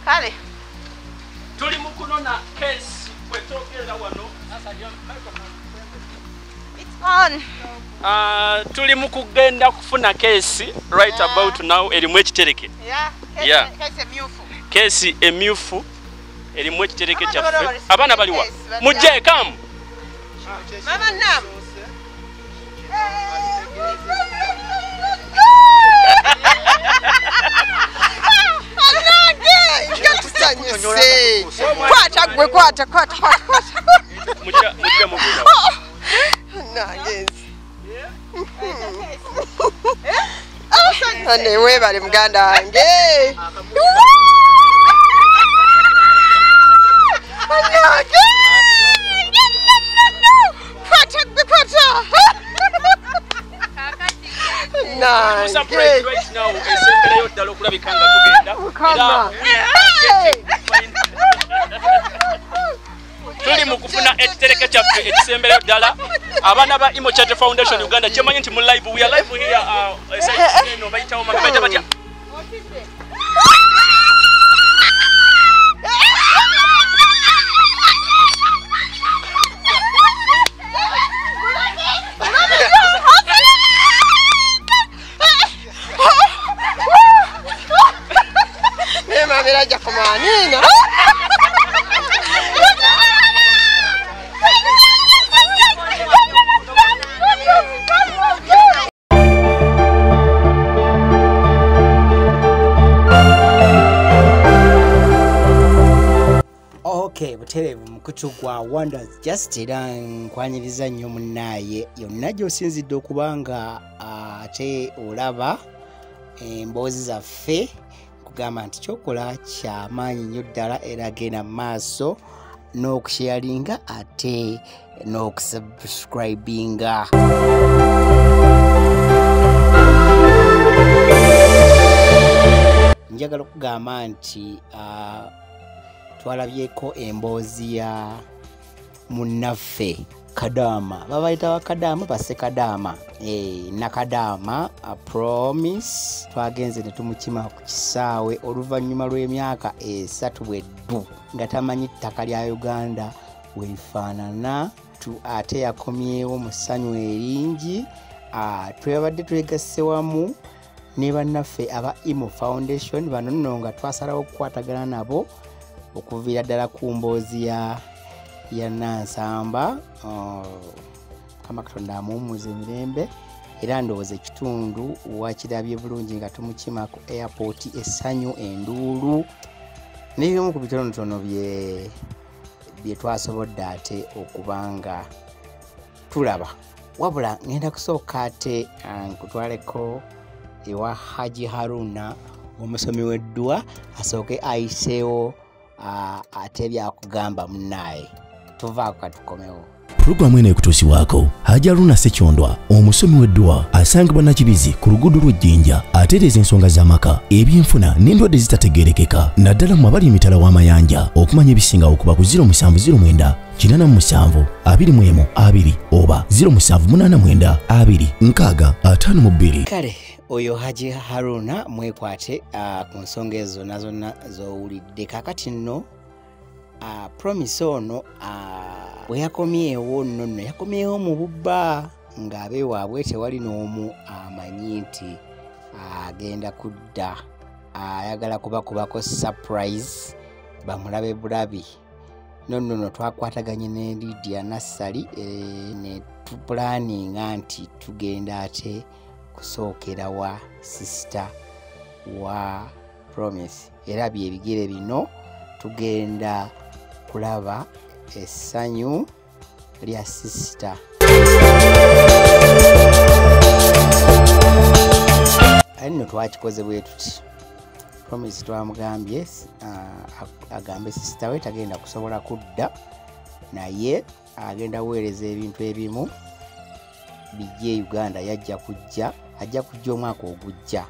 Kale tuli mu kunona case kwetogera wano. It's on. Tuli mu kugenda kufuna case right about now erimu ekitereke. Yeah. Case emyufu. Case emyufu erimu ekitereke kyaffe. Abaana baliwa? Mujje come. Mama nam. Kwata gwe kwata kwata kwata. Mujja mujja mugenda. Nange. Ane webale muganda wange. Kwata gwe kwata. Nange. Right now esemberayo ddala okulabika nga tugenda. Tuli mu kufuna ekitereke kyaffe ekisemberayo ddala. Abaana ba Imo Charity Foundation Uganda kyemanyi nti mu live, we are live here. Eno bayitawo mama bayita batya? Mema mirajja kumanina. Okay, butereevu mukutu gwa Wonders Just era nkwanyiriza nnyo munnaaye yonna gy'osinzidde okuba nga ate olaba emboozi zaffe, nkugamba nti kyokola kyamaanyi nnyo ddala era genda mu maaso n'okusharinga ate n'okusubscribinga. Njagala okugamba nti twalabyeko emboozi ya munnaffe Kadaama, babayita bakadaama basse Kadaama, Nakadaama Promise. Twagenze ne tumukima ku kisaawe oluvannyuma lw'emyaka 3 bweddu nga tamanyi ttaka lya Uganda werifaanana, ate yakomyewo mu ssanyu eringi. Twabadde twegasse wamu ne bannaffe aba Imo Foundation bano nno nga twasalawo okukwatagana nabo okuviira ddala ku mboozi ya Nansamba. Mukama Katonda amuwummuze emirembe. Era ndowooza ekitundu wakirabye bulungi nga tumukima ku airport, essanyu, enduulu n'ebimu ku bitonotono bye twasobodde ate okuba nga tulaba. Wabula ngenda kusooka ate nkutwaleko ewa Haji Haruna omusomi w'eddwa asooke ayiseewo ate byakugamba munnaye. Tuvaako katukomewo. Pulogulaamu eno ekutuusibwako Haji Haruna Ssekyondwa, omusomi w'eddwa asangibwa Nakibizi ku luguudo lw'Ejjinja, atereeza ensonga z'amaka, ebyenfuna n'endwadde zitategeerekeka, naddala mu abali emitala w'amayanja. Okumanya ebisingawo okuba ku 0709 87 21 2 oba 0789 2 6 52. Kale oyo Haji Haruna mwekwate ku nsonga ezo zonna zonna z'owulidde. Kaakati nno Promise ono bwe yakomyewo nno yakomyewo mu bubba ng'abeewaabwe tewali n'omu amanyi nti agenda kudda, ayagala kubakubako surprise bamulabe bulabi. Nno twakwataganye ne Lydia Nassali ne tupulaninga nti tugenda ate kusookera wa sister wa Promise, era byebigere bino tugenda kulaba essanyu lya sister. Nno twakikoze bwe tuti. Promise twamugambye agambe sister we tagenda kusobola kudda, naye agenda kuweereza ebintu ebimu bijje Uganda, yajja kujja, ajja kujja omwaka ogujja.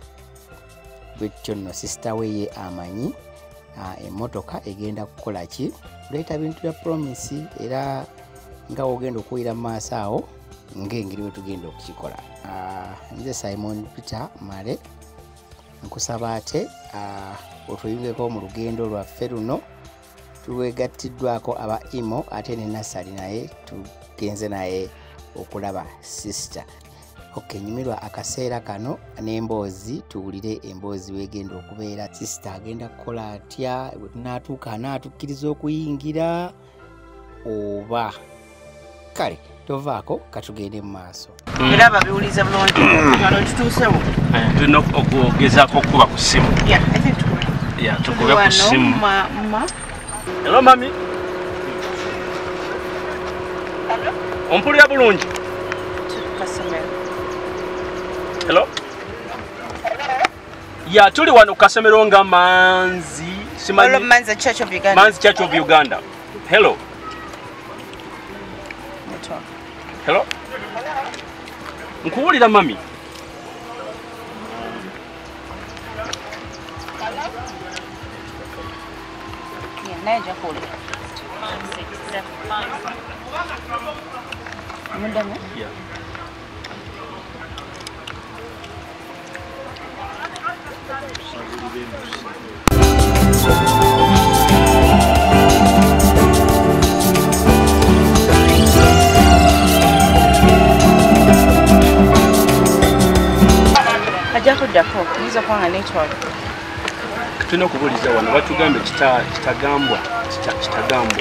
Bwetyo nno sister we ye amanyi emmotoka egenda kukola ki, kuleeta bintu bya Promise, era nga wogenda okuwulira mu maaso awo ng'engeri bwe tugenda okukikola. Nze Simon Peter Male Nkusaba ate otuyungeko mu lugendo lwaffe luno. Tuwegattiddwako aba Imo ate ne Nasali naye tugenze naye okulaba sister. Okay, nyumirwa akaseera kano n'emboozi, tuwulire emboozi wegenda okubeera. Sister agenda kukola atya bwe tunaatuuka, anaatukkiriza okuyingira oba? Kale tovaako, katugende mu maaso. Era babiwuliza bulungi wano tutuusewo. Tulina okugezaako okukuba ku ssimu. Yeah, I think tukube. Yeah, tukube ku ssimu. Mama. Hello mami. Hello. Ompulira bulungi? Kasomero. Hello. Yeah, tuli wano kasomero nga Manzi. Simanyi. Manzi Church of Uganda. Manzi Church of Uganda. Hello. Hello. Nkuwulira mami. Yeah, naye ajja kuwulira. Mudamu? Yeah. Ajja kuddako, oyinza okuba nga network. Tulina okubuuliza wano, batugambye kitagambwa, kitagambwa.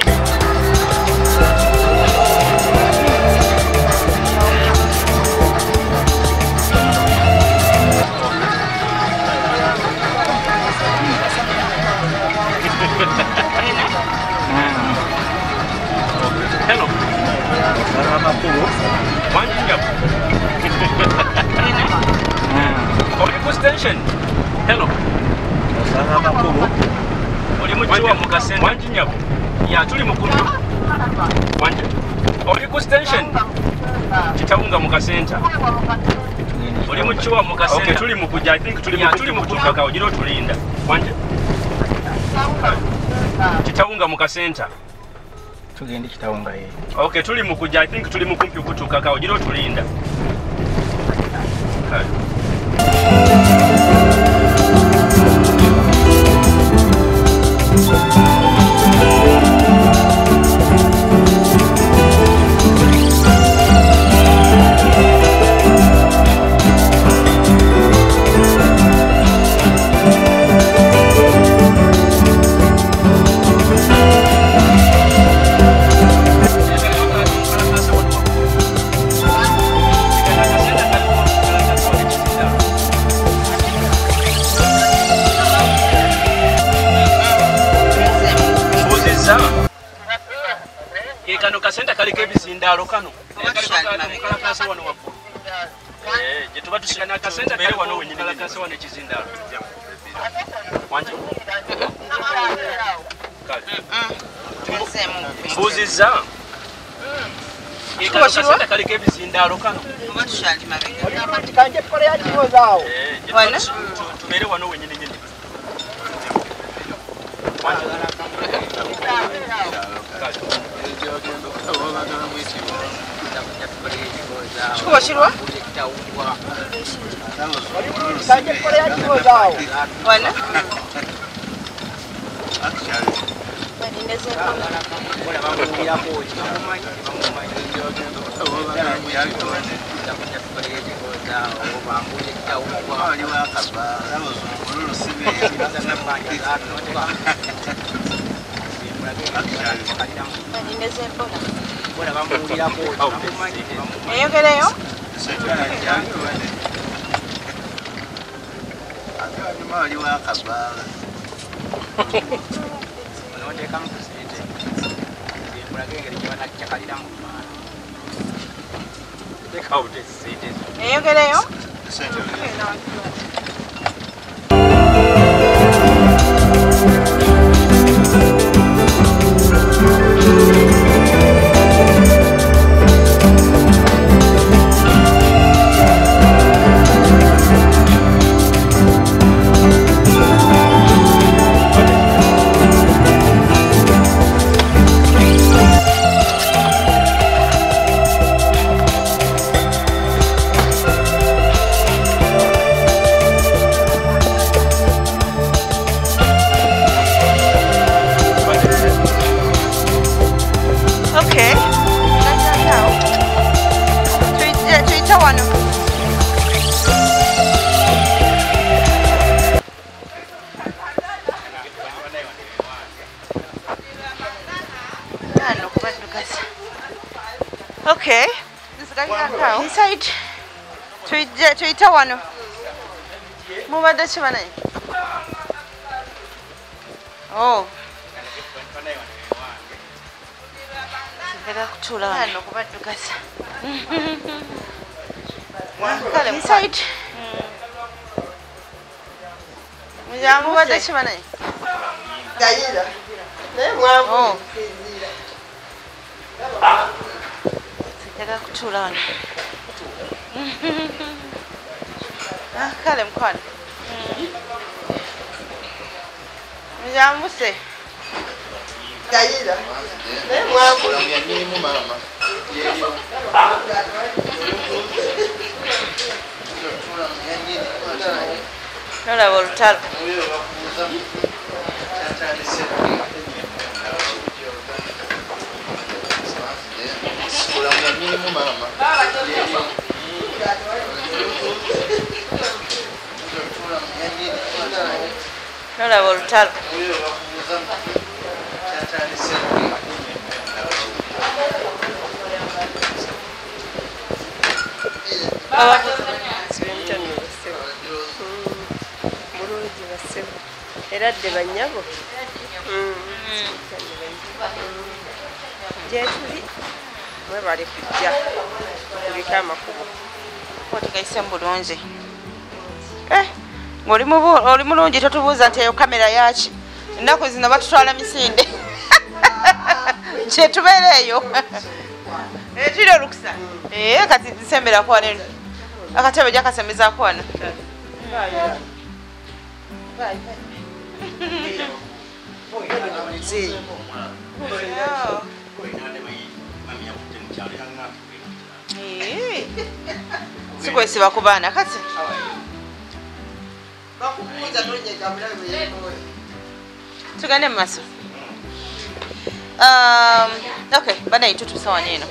Hello. Oli ku station. Hello. Oli mu kiwa mu kasenta. Wangi nyabo. Ya tuli mu kumpi. Wangi. Oli ku station. Kitawunga mu kasenta. Oli mu kiwa mu kasenta. Okay, tuli mu kujja. I think tuli mu tuli mu kutuuka ogira otulinda. Wangi. Kitawunga mu kasenta. Tugende Kitawunga ye. Okay, tuli mu kujja. I think tuli mu kumpi kutuuka ogira otulinda. Kale. Kano kasenta kaliko ebizindaalo kano kalakasa wano waggulu gye tuba tusigana kasenta kali wano wennyini kalakasa wano ekizindaalo. Wangi? Kale. Mbuuzizza. Kano kasenta kaliko ebizindaalo kano. Tubeere wano wennyini nnyini. Wangi? Kale. Kikubo kirwa? Wano? Eyogereyo? Eyogereyo? Okay. Inside. Tuyita wano. Mubadde ki banaye? Oh. Sigala kutuula wano kubaddugaza. Inside. Mubadde ki banaye? Gayira. Naye mwangu. Sigala kutuula wano. Kale mukwano. Mujambuse. Gayira. Naye mwangu. Mama. Nolaba olutalo. Nolaba olutalo. Era dde bannyabo. Gyetuli mwebale kujja kuliko amakubo. Otegayise bulungi. Ng'oli mulungi totubuuza nti eyo kamera yaki. Ennaku zino batutwala misinde. Kyetubeera eyo. Tulina olukusa. Kati nsemberako wano eno. Akatebe ojja kasembezaako wano. Sikwesiba ku baana kati. Tugende mu maaso. Okay, banaye tutuuse wano eno.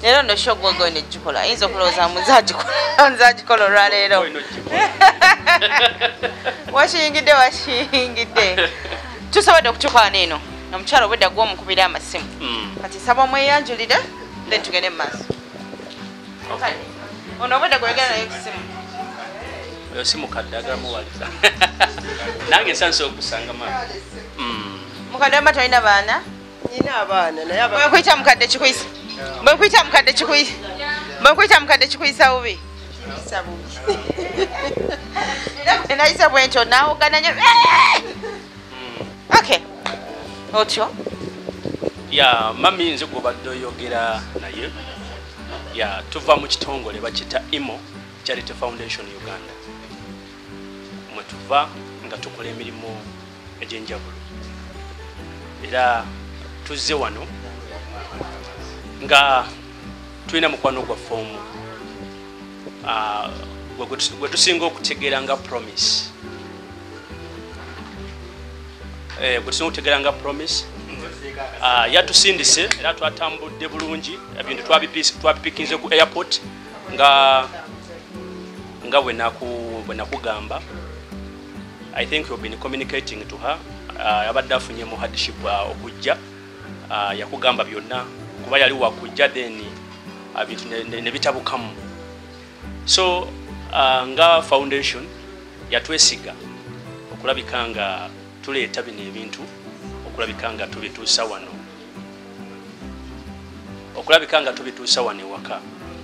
Leero nno show gwegwe negikola. Ayinza okulowooza nzagikola olwaleero. Wakiyingidde wakiyingidde. Tusobodde okutuuka wano eno. Omukyala obwedda gw'omukubira amasimu. Kati nsaba omweyanjulire then tugende mu maaso. Ono obwedda gweyogera naye ku ssimu. Oyo si mukadde agamuwaliza. Nange nsanze okusanga maama. Mukadde wamma tolina baana? Nina abaana naye abaana. Bwe mukadde kikuyisa. Bwe nkwita mukadde kikuyisa. Bwe nkwita mukadde kikuyisa bubi. Kiyisa bubi. Nayisa bwe ntyo naawugana nnyo. Okay. Otyo? Ya mami nze gw'obadde oyogera naye. Ya tuva mu kitongole bakiyita IMO Charity Foundation Uganda. Mwe tuva nga tukola emirimu egy'enjawulo. Era tuzze wano nga tulina mukwano gwaffe omu gwe tusinga okutegeera nga Promise. Gwe tusinga okutegeera nga Promise. Yatusindise era twatambudde bulungi ebintu twabipikinze ku airport nga bwe nakugamba. I think you've been communicating to her. Abadde afunye mu hardship okujja yakugamba byonna kuba yali wakujja then ebintu ne bitabukamu. So nga foundation yatwesiga okulabika nga tuleeta bino ebintu okulabika nga tubituusa wano. Okulabika nga tubituusa wano ewaka.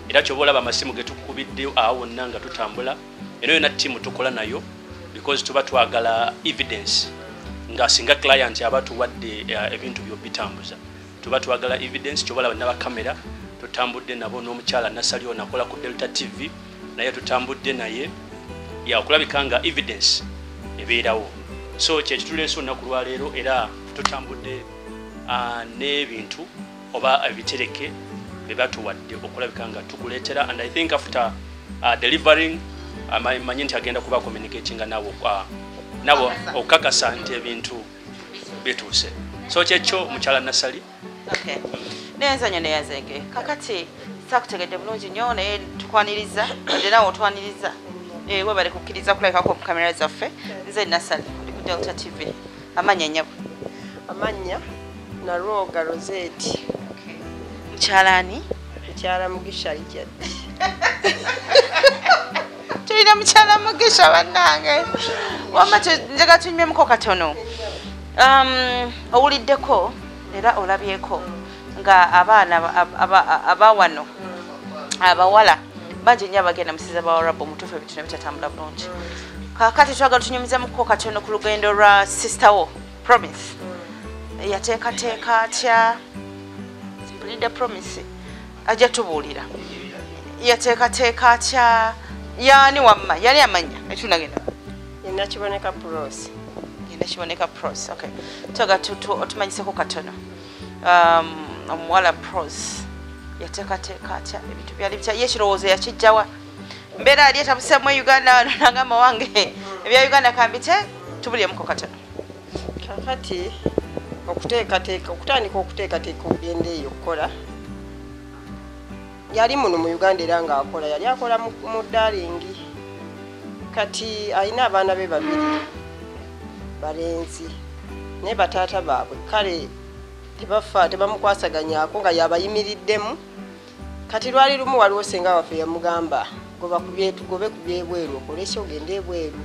Era ky'oba olaba amasimu ge tukubidde awo wonna nga tutambula eno yonna ttiimu tukola nayo because tuba twagala evidence nga singa client aba tuwadde ebintu by'obitambuza tuba twagala evidence. Ky'oba olaba n'abakamera tutambudde nabo n'omukyala Nassali ono akola ku Delta TV naye tutambudde naye ya okulabika nga evidence ebeerawo. So kyekituleese olunaku lwaleero era tutambudde n'ebintu oba ebitereke bye batuwadde okulabika nga tukuleetera. And I think after delivering manyi nti agenda kuba communicating nabo nabo okukakasa nti ebintu bituuse. So kyekyo mukyala Nassali. Okay. Nenzanyo neyazenge. Kakati sakutegedde bulungi nnyo naye tukwaniriza ate nawe otwaniriza. Webale kukkiriza kulabikako ku kamera zaffe. Nze Nassali ndi ku Delta TV. Amannya nnyabo. Amannya Nalwoga Rosette. Okay. Mukyala ani? Mukyala Mugisha Richard. Tulina mukyala Mugisha bannange. Wamma njagala tunywemuko katono. Owuliddeko era olabyeko nga abaana abawano abawala bangi nnyo abagenda mu nsi z'Abawarabu omutuufu ebintu ne bitatambula bulungi. Kaakati twagala tunyumizemuko katono ku lugendo lwa sister wo Promise. Yateekateeka atya? Mpulidde Promise ajja tubuulira. Yateekateeka atya? Yaani wamma yali amanya etunagenda. Nakiboneka Prosi. Nakiboneka Prosi. Okay. Twagala otumanyiseko katono. Omuwala Prosi yateekateeka atya ebintu byali bitya? Ye ekirowoozo yakijjawa? Mbeera yali etabuseemu e Uganda wano nagamba wange ebya Uganda kambite tubulyemuko katono. Kakati okuteekateeka okutandika okuteekateeka okugenda eyo okukola yali muno mu Uganda era ng'akola yali akola mu Darling. Kati alina abaana be babiri balenzi naye bataata baabwe kale tebafa tebamukwasaganyako nga yabayimiriddemu. Kati lwali lumu waliwo senga waffe yamugamba goba tugobe ku byebweru okole ki ogende ebweru.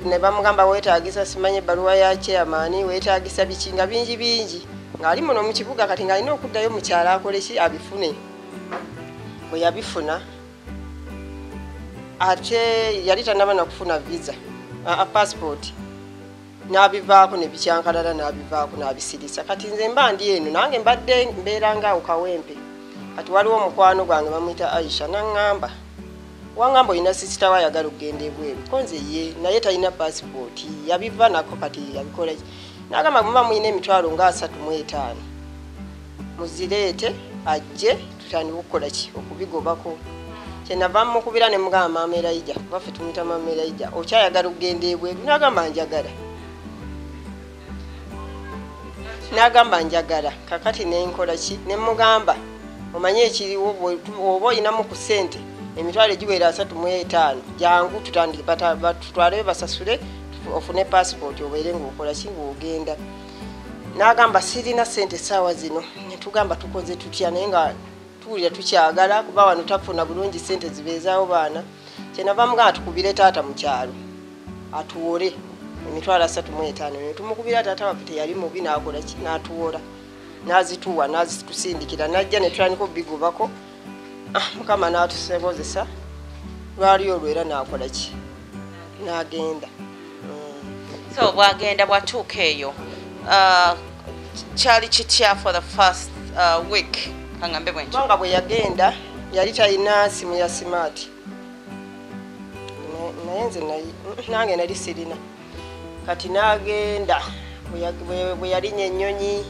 Ne bamugamba weetaagisa simanye ebbaluwa ya chairman, weetaagisa biki nga bingi bingi ng'ali muno mu kibuga. Kati ng'alina okuddayo mu kyalo akole ki abifune. Bwe yabifuna ate yali tannaba na kufuna visa passport, n'abivaako ne bikyankalala n'abivaako n'abisirisa. Kati nze mba ndi eno nange mbadde mbeera ngaawo Kawempe. Kati waliwo omukwano gwange bamuyita Aisha n'aŋŋamba wangamba olina sisita we ayagala okugenda ebweru ko nze ye naye talina passport yabiva nako kati yabikola ki. N'agamba muba mulina emitwalo nga 35 muzireete ajje tutandike okukola ki okubigobako. Kyenava mukubira ne mugamba Maama Elijah, kuba ffe tumuyita Maama Elijah, okyayagala okugenda ebweru? N'agamba njagala. N'agamba njagala. Kakati ne nkola ki ne mugamba omanye ekiriwo oba olinamu ku ssente emitwalo egiwera 35 jangu tutandike tutwaleyo basasule ofune passport obeere ng'okola ki ng'ogenda. N'agamba sirina ssente essaawa zino. Ne tugamba tukoze tutya naye nga tuwulira tukyagala kuba wano tafuna bulungi ssente zibeezaawo baana. Kyenava mugamba tukubire taata mu kyalo atuwole emitwalo 35. Ne tumukubira taata waffe teyali mubi n'akola ki n'atuwola n'azituwa n'azitusindikira n'ajja ne tutandika okubigobako. Mukama n'atusobozesa lwali olwo era n'akola ki n'agenda. So bwagenda bwatuuka eyo kyali kitya for the first week? Kangambe bwentyo. Kubanga bwe yagenda yali talina simu ya smart naye nze nange nali sirina. Kati n'agenda bwe yalinnya ennyonyi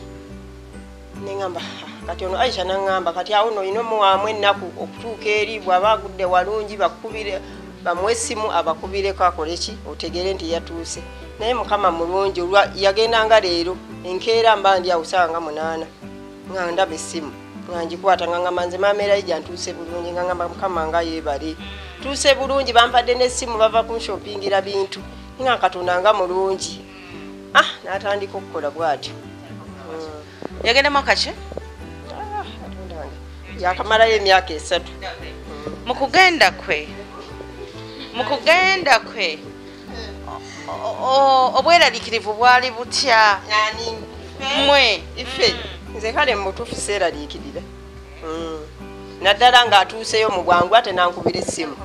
neŋŋamba kati ono Aisha n'aŋŋamba kati awo nno olina omuwaamu ennaku okutuuka eri bw'aba agudde walungi bakubire bamuwe essimu abakubireko akole ki otegeere nti yatuuse. Naye Mukama mulungi olwa yagenda nga leero enkeera mba ndi awo ssaawa nga 8 nga ndaba essimu nga ngikwata nga ngamba nze Maama Elijah ntuuse bulungi nga ngamba Mukama nga yeebale tuuse bulungi bampadde n'essimu bava kunshopingira bintu nga Katonda nga mulungi. N'atandika okukola bw'atyo. Yagenda mwaka ki? Katonda wange yakamalayo emyaka 3. Mu kugenda kwe obweraliikirivu bwali butya? Mmwe ife nze kale mu butuufu seeraliikirira naddala ng'atuuseyo mu bwangu ate n'ankubira essimu.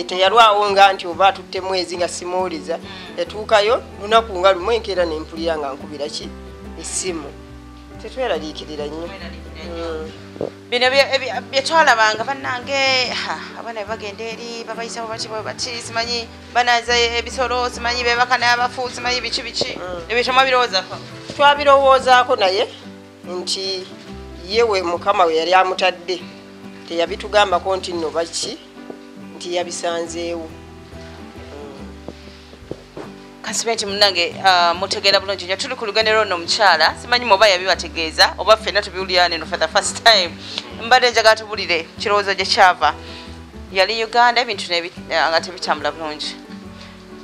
Teyalwawo nga nti oba atutte mwezi nga simuwuliza. Yatuukayo lunaku nga lumu enkeera ne mpulira nga nkubira ki essimu. Tetweraliikirira nnyo. Bino bye twalabanga bannange abaana bagenda eri babayisa bati bati simanyi banaaza ebisolo simanyi beebaka n'abafu simanyi biki biki ebyo temwabirowoozaako? Twabirowoozaako naye nti ye we Mukama we yali amutadde teyabitugambako nti nno baki nti yabisanzeewo. Kansibe nti munnange mutegeera bulungi nnyo tuli ku lugendo lw'ono omukyala simanyi oba yabibategeeza oba ffenna tubiwulira neno for the first time. Mbadde njagala tubulire kirowoozo gye kyava. Yali Uganda ebintu nga tebitambula bulungi.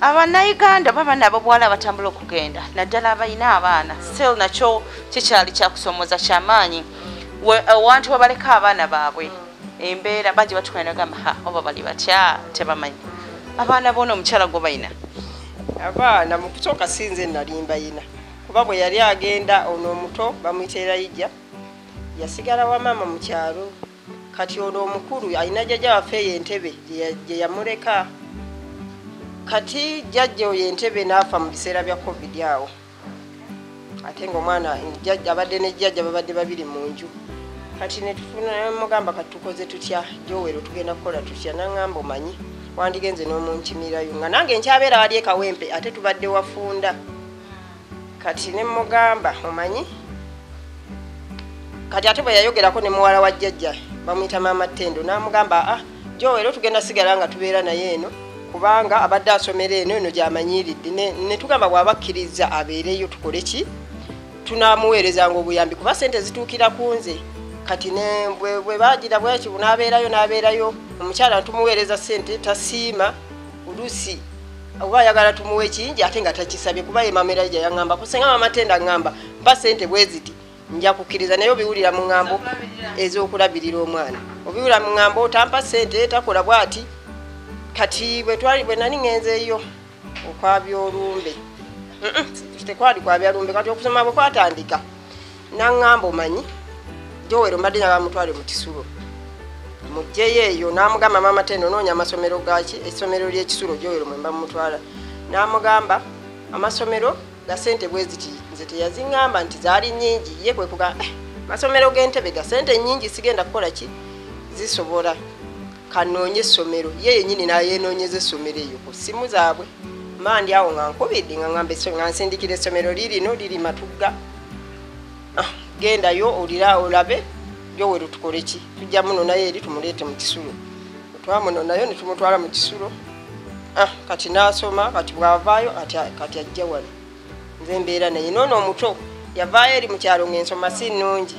Abannayuganda oba abaana ab'obuwala abatambula okugenda naddala abalina abaana still nakyo kikyali kyakusomooza kyamaanyi. Wantu wabaleka abaana baabwe embeera bangi batukana gamba ha oba bali batya tebamanyi abaana bona omukyala gwe balina abaana mu kusooka sinze nali mbayina kuba bwe yali agenda ono omuto bamuyita Elijah yasigala wa maama mu kyalo kati ono omukulu alina jjajja waffe eyo Entebbe gye yamuleka kati jjajja oyo Entebbe n'afa mu biseera bya COVID awo ate ng'omwana abadde ne jjajja babadde babiri mu nju kati ne tufuna mugamba kati tukoze tutya Joel tugenda kukola tutya n'aŋŋamba omanyi wandigenze n'omunkimirayo nga nange nkyabeera wali e Kawempe ate tubadde wafunda kati ne mugamba omanyi kati ate bwe yayogerako ne muwala wa jjajja bamuyita Maama Ttendo n'amugamba ah Joel tugenda sigala nga tubeera naye eno kubanga abadde asomera eno eno gy'amanyiridde ne tugamba bw'abakkiriza abeereyo tukole ki tunaamuweerezanga obuyambi kuba ssente zituukira ku nze kati ne bwe bagira bweki n'abeerayo omukyala tumuweereza ssente tasiima oluusi oba ayagala tumuwe kingi ate nga takisabye kuba ye Maama Elijah yaŋŋamba kusenga Maama Ttendo aŋŋamba mpa ssente bwe ziti nja kukkiriza naye obiwulira mu ŋŋambo ez'okulabirira omwana obiwulira mu ŋŋambo otampa ssente takola bw'ati kati bwe twali bwe nali ŋŋenzeeyo okwabya olumbe tekwali kwabya lumbe kati okusoma bwe kwatandika n'aŋŋamba omanyi Joel mbadde njagala mutwale mu kisulo muggyeyo eyo n'amugamba Maama Ttendo noonya amasomero gaki essomero ly'ekisulo Joel mwe mba mutwala n'amugamba amasomero ga ssente bwe ziti nze teyaziŋŋamba nti zaali nnyingi ye kwe kugamba amasomero g'Entebbe ga ssente nnyingi sigenda kukola ki zisobola kanoonye essomero ye yennyini n'ayeenoonyeza essomero eyo ku ssimu zaabwe mandi awo nga nkubidde nga ŋŋamba nga nsindikira essomero liirino liri Matugga gendayo olira olabe Joel tukole ki tujja muno naye eri tumuleete mu kisulo twamunonayo ne tumutwala mu kisulo kati n'asoma kati bw'avaayo kati ajja wano nze mbeera naye noono omuto yavaayo eri mu kyalo ng'ensoma si nnungi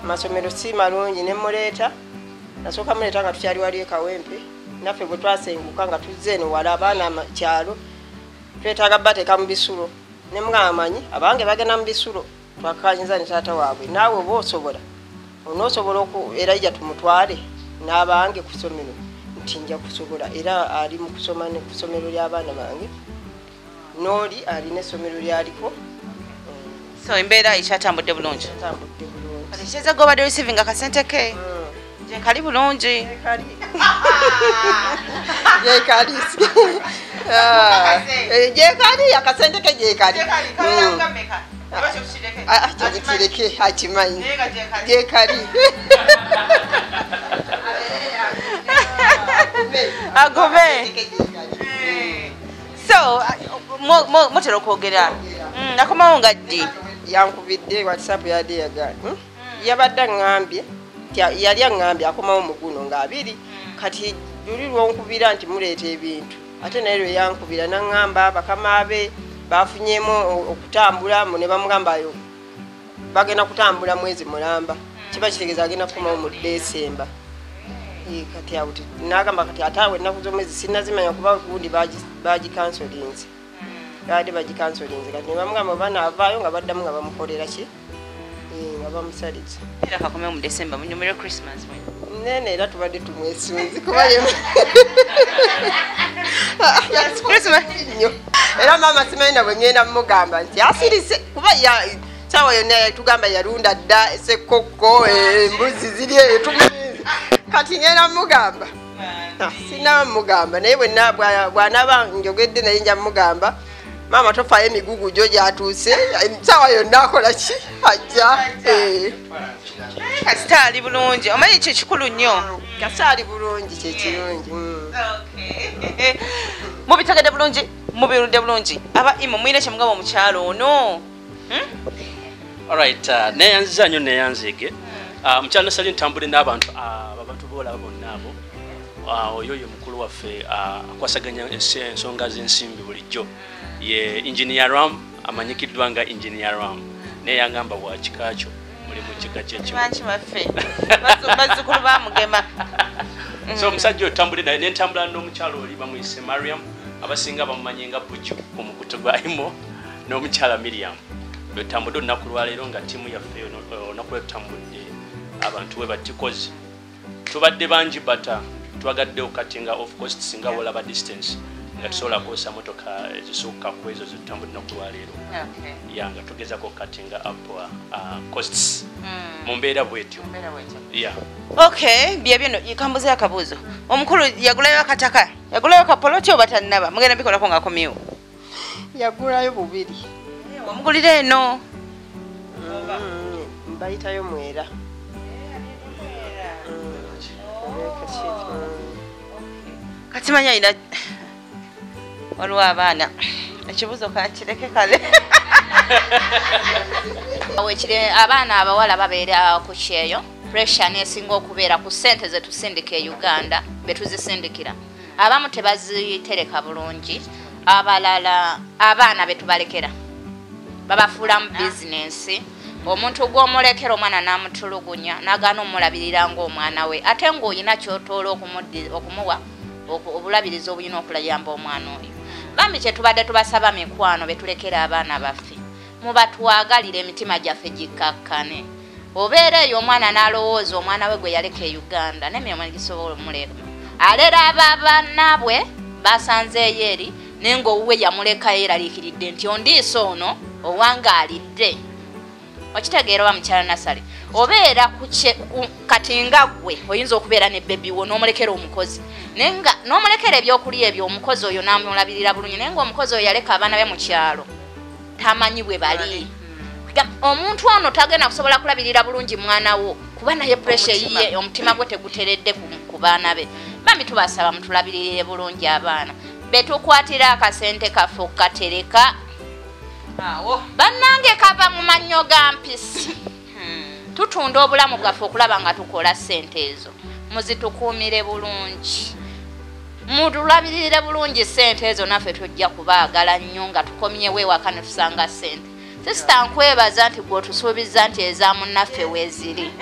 amasomero si malungi ne muleeta nasooka muleeta nga tukyali wali e Kawempe naffe bwe twasenguka nga tuzze eno wala abaana kyalo twetaaga bateeka mu bisulo ne mugamba manyi abange bagenda mu bisulo twakkaanyiza ne taata waabwe naawe oba osobola onoosobola Elijah tumutwale n'abange ku ssomero nti nja kusobola era ali mu kusoma ne ku ssomero ly'abaana bange n'oli alina essomero lyaliko so embeera ekyatambudde bulungi kati kyeza gobadde receiving akasente ke gye kali bulungi gyekali gyekali akasente ke gyekali kireke akimanyi gyekali agobe so mutera okwogera nakomawo nga ddi yankubidde WhatsApp yadde yagaana yabadde aŋŋambye yali aŋŋambye akomawo mu guno nga 2 kati luli lwonkubira nti muleeta ebintu ate naye lwe yankubira n'aŋŋamba bakama be bafunyemu okutambula ne bamugambayo bagenda kutambula mwezi mulamba kiba kitegeeza agenda kukomawo mu Desemba kati awo n'agamba kati ate awo ennaku z'omwezi sinnazimanya kuba gundi bagikansolinze babadde bagikansolinze kati ne bamugamba oba naavaayo nga baddamu nga bamukolera ki nga bamusaliza era kakomewo mu Desemba munyumirwe Christmas nene era tubadde tumwesunzi kuba nnyo era maama simanyi na bwe ŋŋenda mugamba nti asirise kuba saawa yonna yatugamba yalunda dda sekkokko embuzi ziri eyo tumulinze kati ŋŋenda mugamba sinaba mugamba naye bw'anaaba njogedde naye nja mugamba maama tofaayo emigugu gyo gyatuuse saawa yonna akola ki ajja kasita ali bulungi omanyi ekyo kikulu nnyo kasita ali bulungi kyekirungi mubitegedde bulungi mubirudde bulungi aba imo mwine kyemugamba omukyalo ono alright neyanziza nnyo neyanzeege mukyalo Nassali ntambule n'abantu abantu boolaba bonna abo oyo ye mukulu waffe akwasaganya ensonga z'ensimbi bulijjo ye Engineer Ram amanyikiddwa nga Engineer Ram naye yangamba bwa kika kyo muli mu kika kyekimu bazzukulu bamugema so omusajja otambule naye nentambula n'omukyalo oli bamuyise Mariam abasinga bamumanyi nga Buju ku mukutu gwa Imo n'omukyala Miriam betambudde olunaku lwaleero nga ttiimu yaffe olunaku lwetutambudde Abantu we batikoze tubadde bangi bata twagadde okukatinga off costs nga wolaba distance nga tusobola kukozesa motoka ezisukka ku ezo zetutambulira okulwaleero. Ya, nga tugezako okukatinga up costs mu mbeera bwetyo. Ya. Okay, byebyo no kambuze akabuuzo. Omukulu yagulayo akataka, yagulayo kapoloti oba tannaba? Mugenda bikolako ng'akomyewo. Yagulayo bubiri. Wamugulira eno? Mbayitayo Mwera. Kati manya ina waliwo abaana, ekibuuzo kankireke kale. Wekire abaana abawala babeera ku kyeyo, pressure nesinga okubeera ku ssente zetusindika e Uganda, betuzisindikira. Abamu tebazitereka bulungi, abalala abaana betubalekera babafuulamu bizinensi. Omuntu gw'omulekera omwana n'amutulugunya n'agaana omulabirira ng'omwana we, ate ng'olina ky'otoola okumuwa obulabirizi obulina okulayamba omwana oyo. Bambi kye tubadde tubasaba mikwano betulekera abaana baffe, mubatwagalire emitima gyaffe gikkakkane. Obeera eyo omwana n'alowooza omwana we gwe yaleka e Uganda n'emirimu gisobola omuleka. Alera abaanaabwe basanzeeyo eri, naye ng'owuwe yamuleka yeeraliikiridde nti ondiisa ono owangaalidde. Okitegeera oba mukyala Nasale? Obeera kati nga ggwe oyinza okubeera ne bebi wo n'omulekera omukozi, naye nga n'omulekera ebyokulya ebyo omukozi oyo n'amulabirira bulungi, naye ng'omukozi oyo yaleka abaana be mu kyalo tamanyi bwe bali. Omuntu ono tagenda kusobola kulabirira bulungi mwana wo kuba naye pressure yiye, omutima gwe teguteredde ku baana be. Bambi tubasaba mutulabirire bulungi abaana betukwatira akasente kaffe okukatereka. Bannange kava mu mannyo ga mpisi. Tutunda obulamu bwaffe okulaba nga tukola ssente ezo. Muzitukuumire bulungi, mutulabirire bulungi ssente ezo, naffe tujja kubaagala nnyo nga tukomyewo ewaka ne tusanga ssente. Sisita nkwebaza nti gwe otusuubiza nti eza munnaffe weeziri,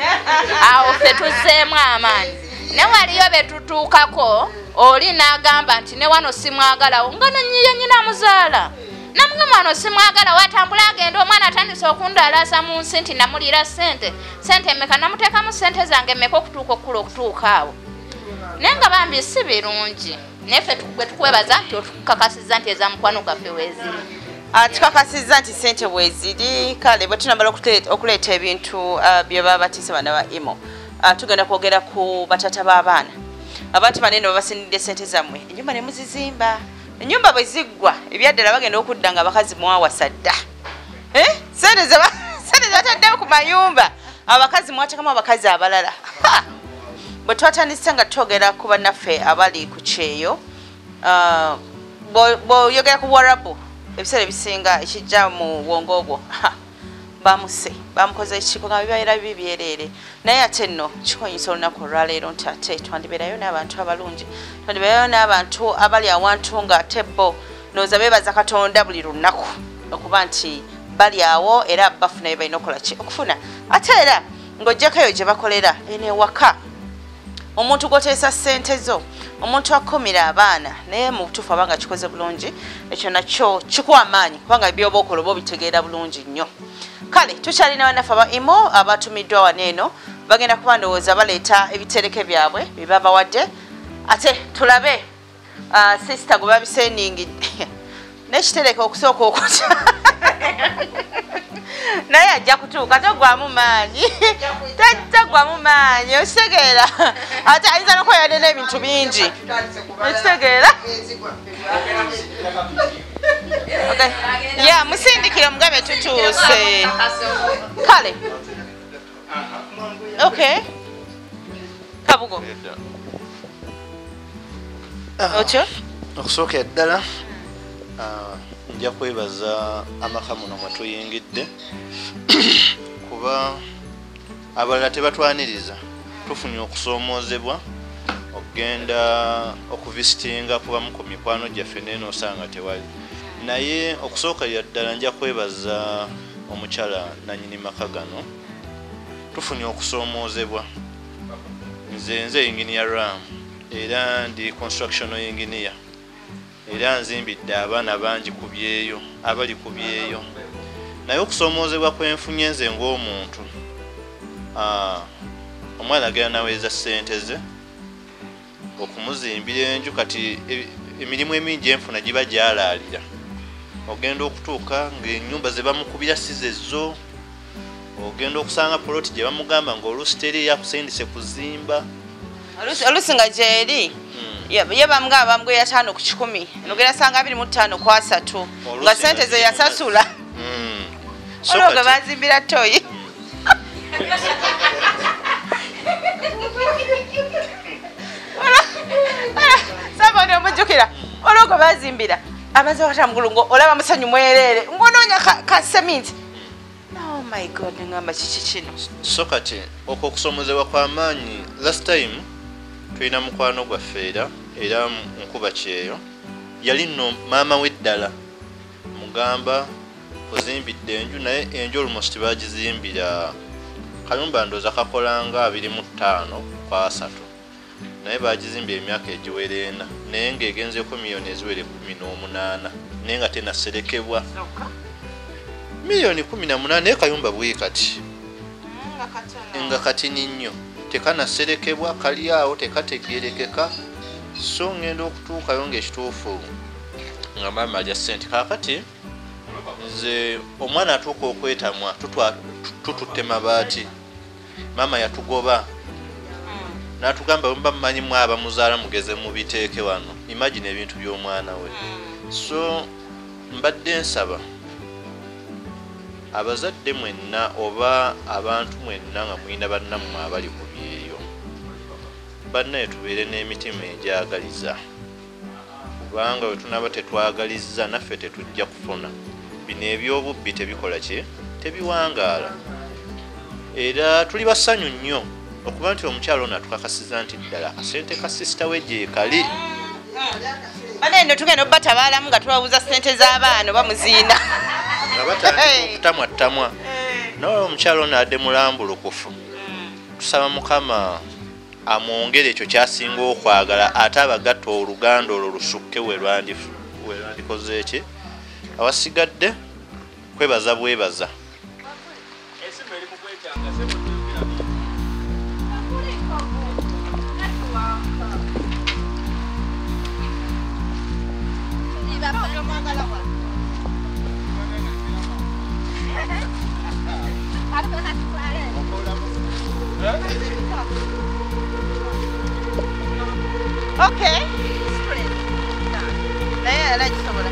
awo ffe tuzzeemu amaanyi. Ne waliyo be tutuukako oli n'agamba nti ne wano simwagalawo, nga nenyiye nnyina amuzaala. Namugamba wano simwagala, watambula agenda omwana atandise okundalaasa mu nsi nti namuliira ssente, ssente mmeka, namuteekamu ssente zange mmeka okutuuka okukula okutuuka awo. Naye nga bambi si birungi, naye ffe gwe tukwebaza nti otukakasizza nti eza mukwano gwaffe weeziri. Tukakasizza nti ssente weeziri. Kale bwe tunamala okuleeta ebintu bye baba batiise bana ba Imo, tugenda kwogera ku batata b'abaana. Abantu banene babasindidde ssente zammwe, ennyumba ne muzizimba. Ennyumba bwe ziggwa ebyaddala bagenda okudda nga abakazi mwawasa dda. Ssente ze bataddewo ku mayumba abakazi mwateekamu abakazi abalala. Bwe twatandise nga twogera ku bannaffe abali ku kyeyo, bw'oyogera ku Buwarabu ebiseera ebisinga ekijja mu bwongo bwo bamuse bamukoze ekiko nga bibeera bibi byereere. Naye ate nno kikonyisa olunaku olwaleero nti ate twandibeerayo n'abantu abalungi, twandibeerayo n'abantu abali awantu nga ate bo ndowooza beebaza Katonda buli lunaku okuba nti bali awo era bafuna bye balina okukola ki okufuna. Ate era ng'oggyako eyo gye bakolera eno ewaka, omuntu gw'oteesa ssente zo, omuntu akumira abaana naye mu butuufu abanga kikoze bulungi, ekyo nakyo kikuwa amaanyi kubanga by'oba okola oba obitegeera bulungi nnyo. Kale tukyalina bannaffe aba Imo abatumiddwa wano eno, bagenda kuba ndowooza baleeta ebitereke byabwe bye babawadde, ate tulabe sisita gwe babisendingidde n'ekitereke okusooka okutya naye ajja kutuuka, togwamu maanyi, togwamu maanyi, okitegeera. Ate ayinza n'okweyadde n'ebintu bingi, okitegeera. Ya musindikire omugabe tutuuse. Kale okay, Kabugo otyo okusookera ddala nja kwebaza amaka muno mwe tuyingidde kuba abalala tebatwaniriza. Tufunye okusoomoozebwa okugenda okuvisitinga kubamu ku mikwano gyaffe naye n'osanga tewali. Naye okusookera ddala nja kwebaza omukyala nannyini maka gano. Tufunye okusoomoozebwa. Nze engineer Ram era ndi construction engineer, era nzimbidde abaana bangi ku byeyo abali ku byeyo. Naye okusoomoozebwa kwenfunye nze ng'omuntu Omwana agenda naweereza ssente ze okumuzimbira enju. Kati emirimu emingi enfuna giba gyalaalira, ogenda okutuuka ng'ennyumba ze bamukubira si zezzo, ogenda okusanga poloti gye bamugamba ng'oluusi teri yakusindise kuzimba, oluusi nga gyeri ye bamugamba bamugwera 5 ku 100, nogenda sanga 25 ku 3 nga ssente ze yasasula. Olwo nga bazimbira toyi. Sabone omujjukira olwo nga bazimbira amaze wakata mugulu olaba musanyu mwerere ng'onoonya ka cement. Oh my God, ngamba kiki kino. So kati okwo okusomozebwa kw'amaanyi. Last time tulina mukwano gwaffe era nkuba kyeyo, yali nno maama we ddala mugamba ozimbidde enju, naye enju almost bagizimbira kayumba ndooza kakolanga 25 ku 3, naye bagizimbira emyaka egiwera 4, naye ng'egenzeeko miliyoni eziwera 18, naye nga tenaserekebwa miliyoni 18, naye kayumba bwe kati nga katini nnyo, tekanaserekebwa, kali awo tekategerekeka. So ngenda okutuukayo ng'ekituufu nga maama alya ssente. Kaakati nze omwana atuuka okwetamwa, tututte mabaati, maama yatugoba n'atugamba bwe mumanyi mwe abamuzaala mugeze mubiteeke wano. Imagine ebintu by'omwana we. So mbadde nsaba abazadde mwenna oba abantu mwenna nga mulina bannammwe abali ku byeyo, bannaye tubeere n'emitima egyagaliza, kubanga bwe tunaaba tetwagalizza naffe tetujja kufuna. Bino ebyobubbi tebikola ki, tebiwangaala. Era tuli bassanyu nnyo okuba nti omukyalo ono atukakasiza nti ddala akasente ka sisita we gye kali. Banne tugenda obbatabaalamu nga tubabuuza ssente z'abaana oba muziina nga batandika okutamwattamwa. Naye omukyalo ono adde mulambulukufu, tusaba Mukama amwongere ekyo kyasinga okwagala, ate abagatta oluganda olwo lusukke we lwandikoze ki. Awasigadde kwebaza bwebaza. Okay. Naye era gisobola.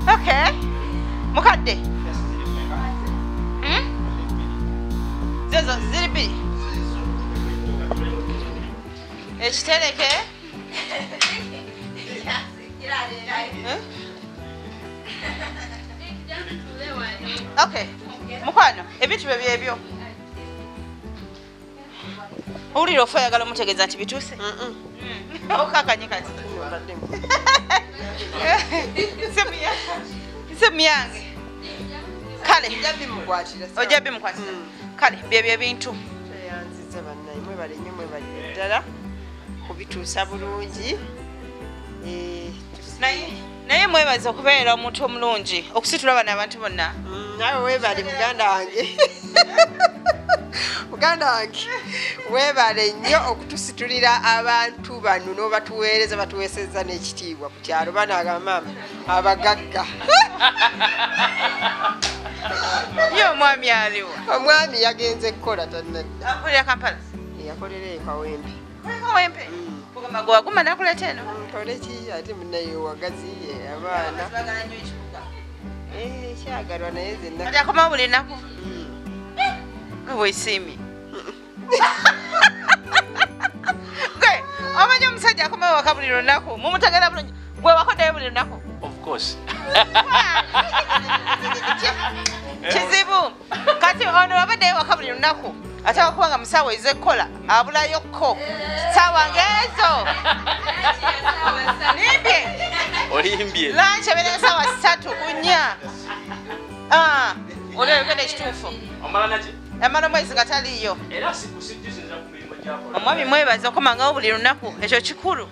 Okay. Mukadde. Zezo ziri bbiri. Ekitereke. Okay. Mukwano, ebintu bye byebyo. Owulira ofa oyagala omutegeeza nti bituuse? Okakanye kati. Simu yange. Kale. Ojja bimukwatira. Kale byebyo ebintu. Tweyanziza bannaye, mwebale nnyo, mwebale ddala kubituusa bulungi. Naye mwebaze okubeera omuntu omulungi okusitula bano abantu bonna. Nawe weebale muganda wange. Muganda wange weebale nnyo okutusitulira abantu bano n'obatuweereza, batuweesezza n'ekitiibwa ku kyalo. Bano maama abagagga. Ye omwami aliwo? Omwami yagenze kukola tannadda. Akolera Kampala? Yakolera e Kawempe. Kawempe. Kugamba gwa guma nakuleta eno. Nkole ki ate munnaye wagaziye abaana. Bagala nnyo ekibuga. Kyagalwa naye nze nna. Kati akomawo buli lunaku. Weesiimye. Gwe omanyi omusajja akomawo waka buli lunaku mumutegera bulungi gwe wakoddayo buli lunaku. Of course. Kizibu. Kati ono wabaddeyo waka buli lunaku ate wakubanga musawo ez'ekkola abulayokko ssaawa ng'ezo. Limbye. Olimbye. Lunch ebeera ssaawa 3 ku 4. Oli oyogedde ekituufu. Omala naki? Amala omwezi nga taliiyo. Era sikusinziza ku mirimu gy'akola. Omwami mwebaza okomangawo buli lunaku ekyo kikulu.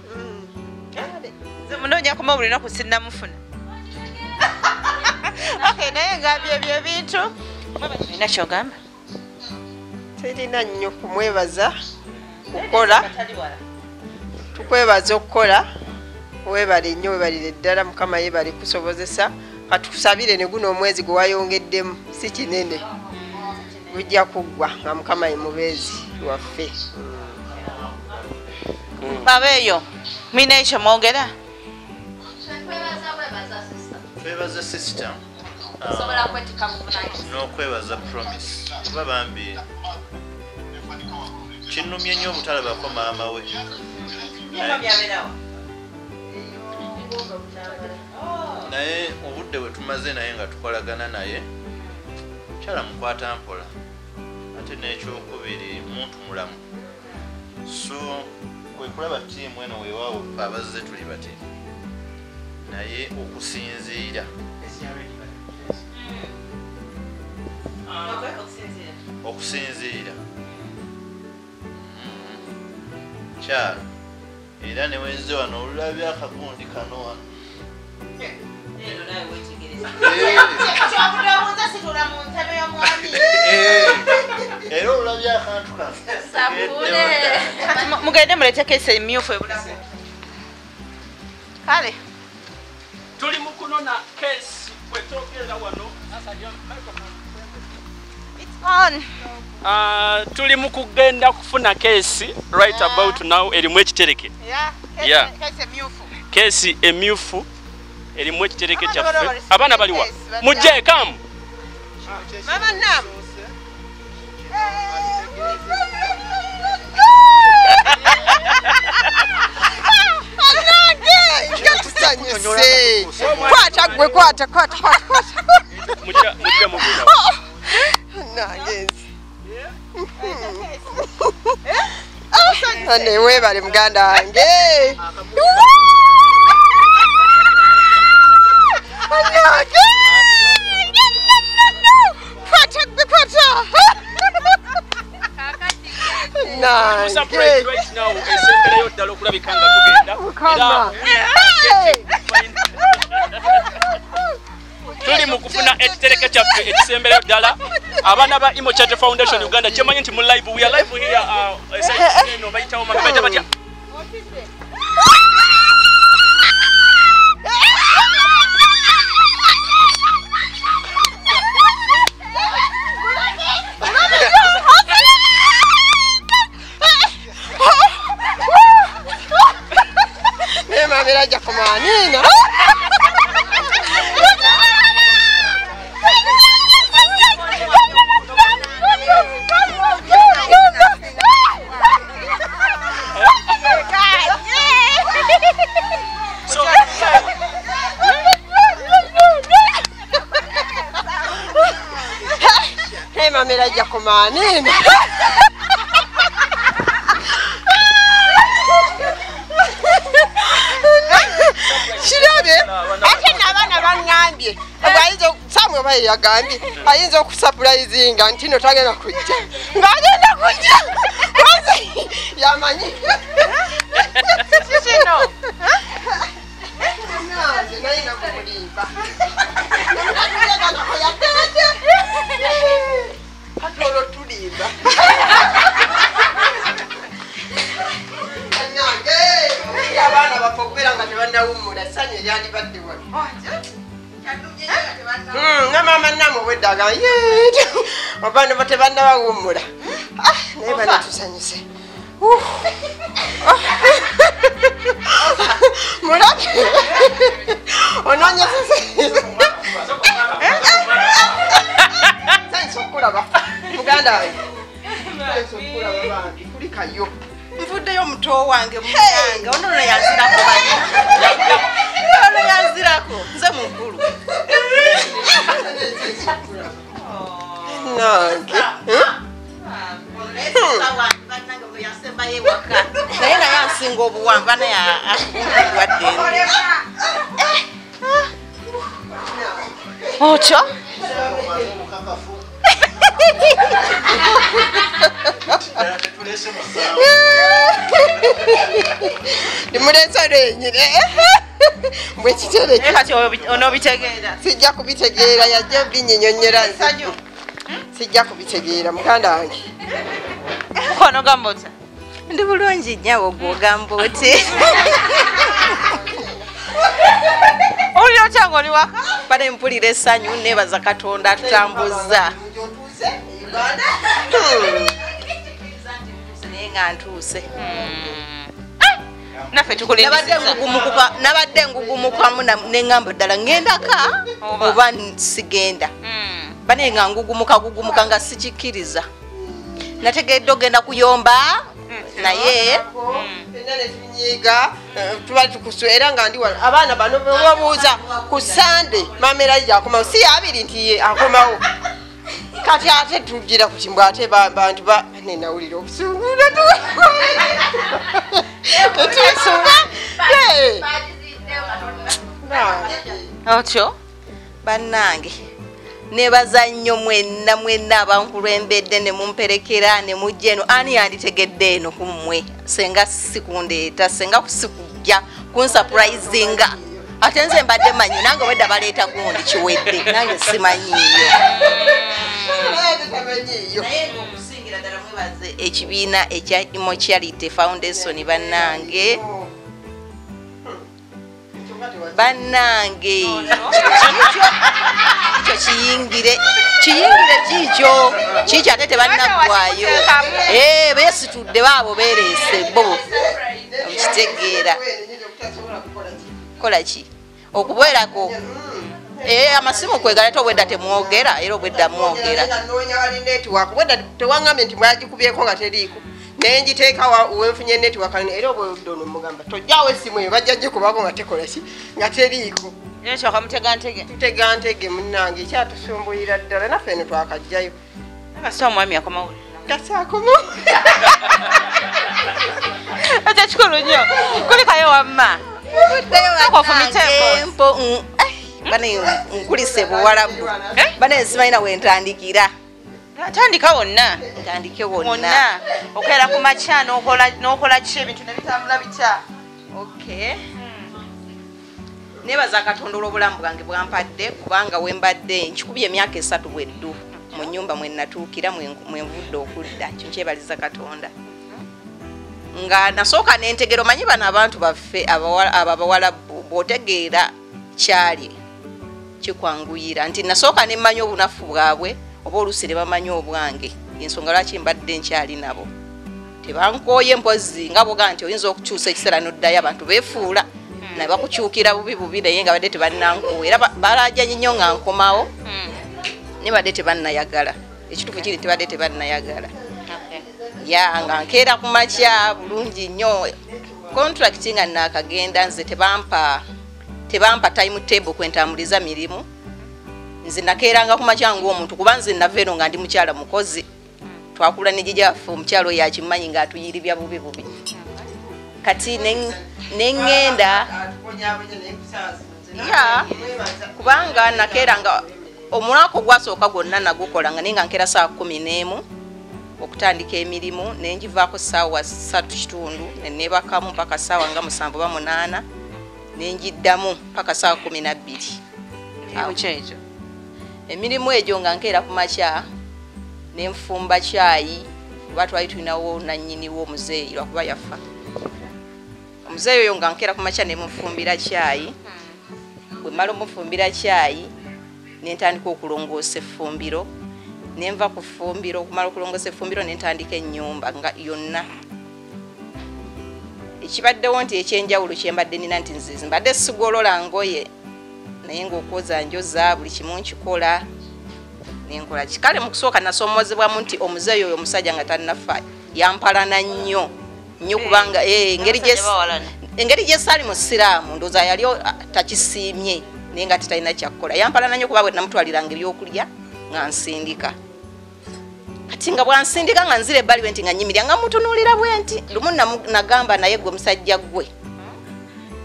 Nze munoonya akomawo buli lunaku sinnamufuna. Okay, naye nga byebyo ebintu. Olina ky'ogamba? Terina nnyo kumwebaza kukola. Tukwebaza okukola. Weebale nnyo weebalire ddala Mukama yeebale kusobozesa. Katukusabire ne guno omwezi gwe wayongeddemu si kinene. Gujja kuggwa nga Mukama ye mubeezi waffe. Babeeyo mulina ekyo mwogera? Twebaza sister. Osobola kwetikka buvunaanyizibwa. N'okwebaza Promise. Kuba bambi kinnumye nnyo obutalabako maama we. Naye obudde bwe tumaze naye nga tukolagana naye kyala mukwata mpola ate n'ekyokubiri muntu mulamu. So kwe kulaba ttiimu eno weewaawo ffe abazze tuli bati naye okusinziira kyalo era ne wenze wano olulabye akagundi kano wano. Era olulabye akantu kano. Kati mugende muleete keesi emyufu ebulamu. Kale tuli mu kunona keesi bwe twogera wano. It's on. Tuli mu kugenda kufuna keesi right about now erimu ekitereke. Yeah. Keesi emyufu. Keesi emyufu erimu ekitereke kyaffe. Abaana baliwa? Mujje kamu. Mama nam. Tusanyuse. Kwata gwe kwata kwata kwata. Mujja mugenda. Nange. Ane weebale muganda wange. Nange. Kwata gwe kwata. Nange. Right now esemberayo ddala okulabika nga tugenda. Tuli mu kufuna ekitereke kyaffe ekisemberayo ddala. Abaana ba Imo Charity Foundation Uganda kyemanyi nti mu live, we are live here eno bayitawo mama bayita batya? Naye mama era ajja kumaaniina. Mama era ajja kumaaniina. Kirabye ate n'abaana baŋŋambye ayinza Samuel oba ye yagambye ayinza okusapulayizinga nti no tagenda kujja ng'agenda kujja yamanyi kino. Nze naye nakumulimba. Kati olwo tulimba. Nange abaana baffe okubeera nga tebannawummula essanyu eryandibadde wano. Ne maama Namu obwedda agamba abaana bo tebannabawummula. Naye bano tusanyuse. Mulabe onoonya sente okulaba muganda wange, sente okulaba bambi kulikayo. Nvuddeyo muto wange munange ono no yanzirako bali ono yanzirako nze mukulu nange naye naye ansinga obuwanvu naye akuwadde otyo. Nimulesa lwenyine bwekitereke kati onoobitegeera. Sijja kubitegeera, yajja binyinyonnyera, sijja kubitegeera muganda wange. Mukwano gamba otya? Ndi bulungi nnyawo, gw'ogamba oti? Owulira otya ng'oli waka? Bane mpulira essanyu, neebaza Katonda atutambuzza. Naye nga ntuuse. Naffe tukulindisizza. Nabadde ngugumukamu ne ŋŋamba ddala ŋŋendaka oba sigenda. Bane nga ngugumuka gugumuka nga sikikkiriza. Nategedde ogenda kuyomba naye fenna ne tunyiiga tuba tukusu era nga ndi wano abaana bano babuuza ku Sande maama Elijah akomawo si abiri nti ye akomawo kati ate tugira ku kimbwa ate bantu ba nenawulira obusungu tetusuba otyo. Bannange nebaza nnyo mwenna mwenna abankulembedde ne mumperekera ne mujja eno. Ani yanditegedde eno ku mmwe? Senga sikundeeta, senga sikujja kunsurprisinga. Ate nze mbadde manyi nange obwedda baleeta gundi kiwedde nange simanyiiyo. Naye ng'okusingira ddala mwebaze ekibiina ekya Imo Charity Foundation bannange. Bannange kikyo kiyingire kiyingire kikyo kikyo ate tebannaggwayo. Beesitudde baabo beereese bo okitegeera kola ki okubeerako amasimu kwegala ate obwedda temwogera era obwedda mwogera. Noonya wali network obwedda tewaŋŋambye nti mwagikubyeko nga teriiko naye ngiteeka wenfunye network era obwedda ono mugamba tojjawo essimu eyo bajja gikubako nga tekola ki nga teriiko. Network mutega ntege. Tutega ntege munnange ekyatusumbuyira ddala naffe eno twakajjayo. Kasita omwami akomawo. Kasita akomawo. Ekyo kikulu nnyo. Kulikayo wamma. Bane nkulise buwalabu. Bane simanyi we ntandikira. Tandika wonna. Ntandike wonna. Okeera ku makya n'okola ki ebintu ne bitambula bitya. Okay. Nebaza Katonda olw'obulamu bwange bwampadde kubanga we mbadde nkikubye emyaka 3 bweddu mu nnyumba mwe natuukira mwe nvudde okudda. Kyo nkyebaliza Katonda. Nga nasooka n'entegera omanyi bano abantu baffe abawala bw'otegeera kyali kikwanguyira nti nasooka ne mmanya obunafu bwabwe oba oluusi ne bamanya obwange. Ensonga lwaki mbadde nkyali nabo tebankooye mpozzi nga bwoga nti oyinza okukyusa ekiseera n'oddayo abantu beefuula naye bakukyukira bubi bubi naye nga badde tebannankoowa era balajanye nnyo nga nkomawo naye badde tebannayagala. Ekituufu kiri tebadde tebannayagala. Ya nga nkeera ku makya bulungi nnyo. Contract nga naakagenda nze tebampa timetable kwentambuliza mirimu. Nze nakeeranga ku makya ng'omuntu kuba nze nava eno nga ndi mukyala mukozi. Twakula ne jjajjaffe omukyala oyo akimanyi ng'atuyiribya bubi bubi. Kati ne ŋŋenda ya kubanga nakeeranga omwaka ogwasooka gwonna nagukolanga naye nga nkeera ssaawa 11 okutandika emirimu ne ngivaako ssaawa 3:15 ne neebakamu mpaka ssaawa nga 7 oba 8 ne ngiddamu mpaka ssaawa 12. Emirimu egyo nga nkeera ku makya ne nfumba caayi kuba twali tulinawo nannyiniwo omuzeeyi lwakuba yafa. Omuzeeyi oyo nga nkeera ku makya ne mufumbira caayi. Bwe mmala omufumbira caayi ne ntandika okulongoosa effumbiro. Ne nva ku ffumbiro okumala okulongoosa effumbiro ne ntandika ennyumba nga yonna. Ekibaddewo nti ekyenjawulo kye mbadde nina nti nzizi mbadde sigolola ngoye naye ng'okwoza njoza buli kimu nkikola nenkola kikale. Mu kusooka nasoomozebwamu nti omuzeeyi oyo omusajja nga tannafa yampalana nnyo nnyo kubanga engeri gye saali musiraamu ndowooza yali takisiimye naye nga tetalina kyakukola. Yampalana nnyo kuba bwe namutwaliranga ebyokulya nga nsindika. Kati nga bwansindika nga nzira ebbali bwe nti nga nnyimirya nga mutunuulira bwe nti lumu nagamba naye gwe musajja gwe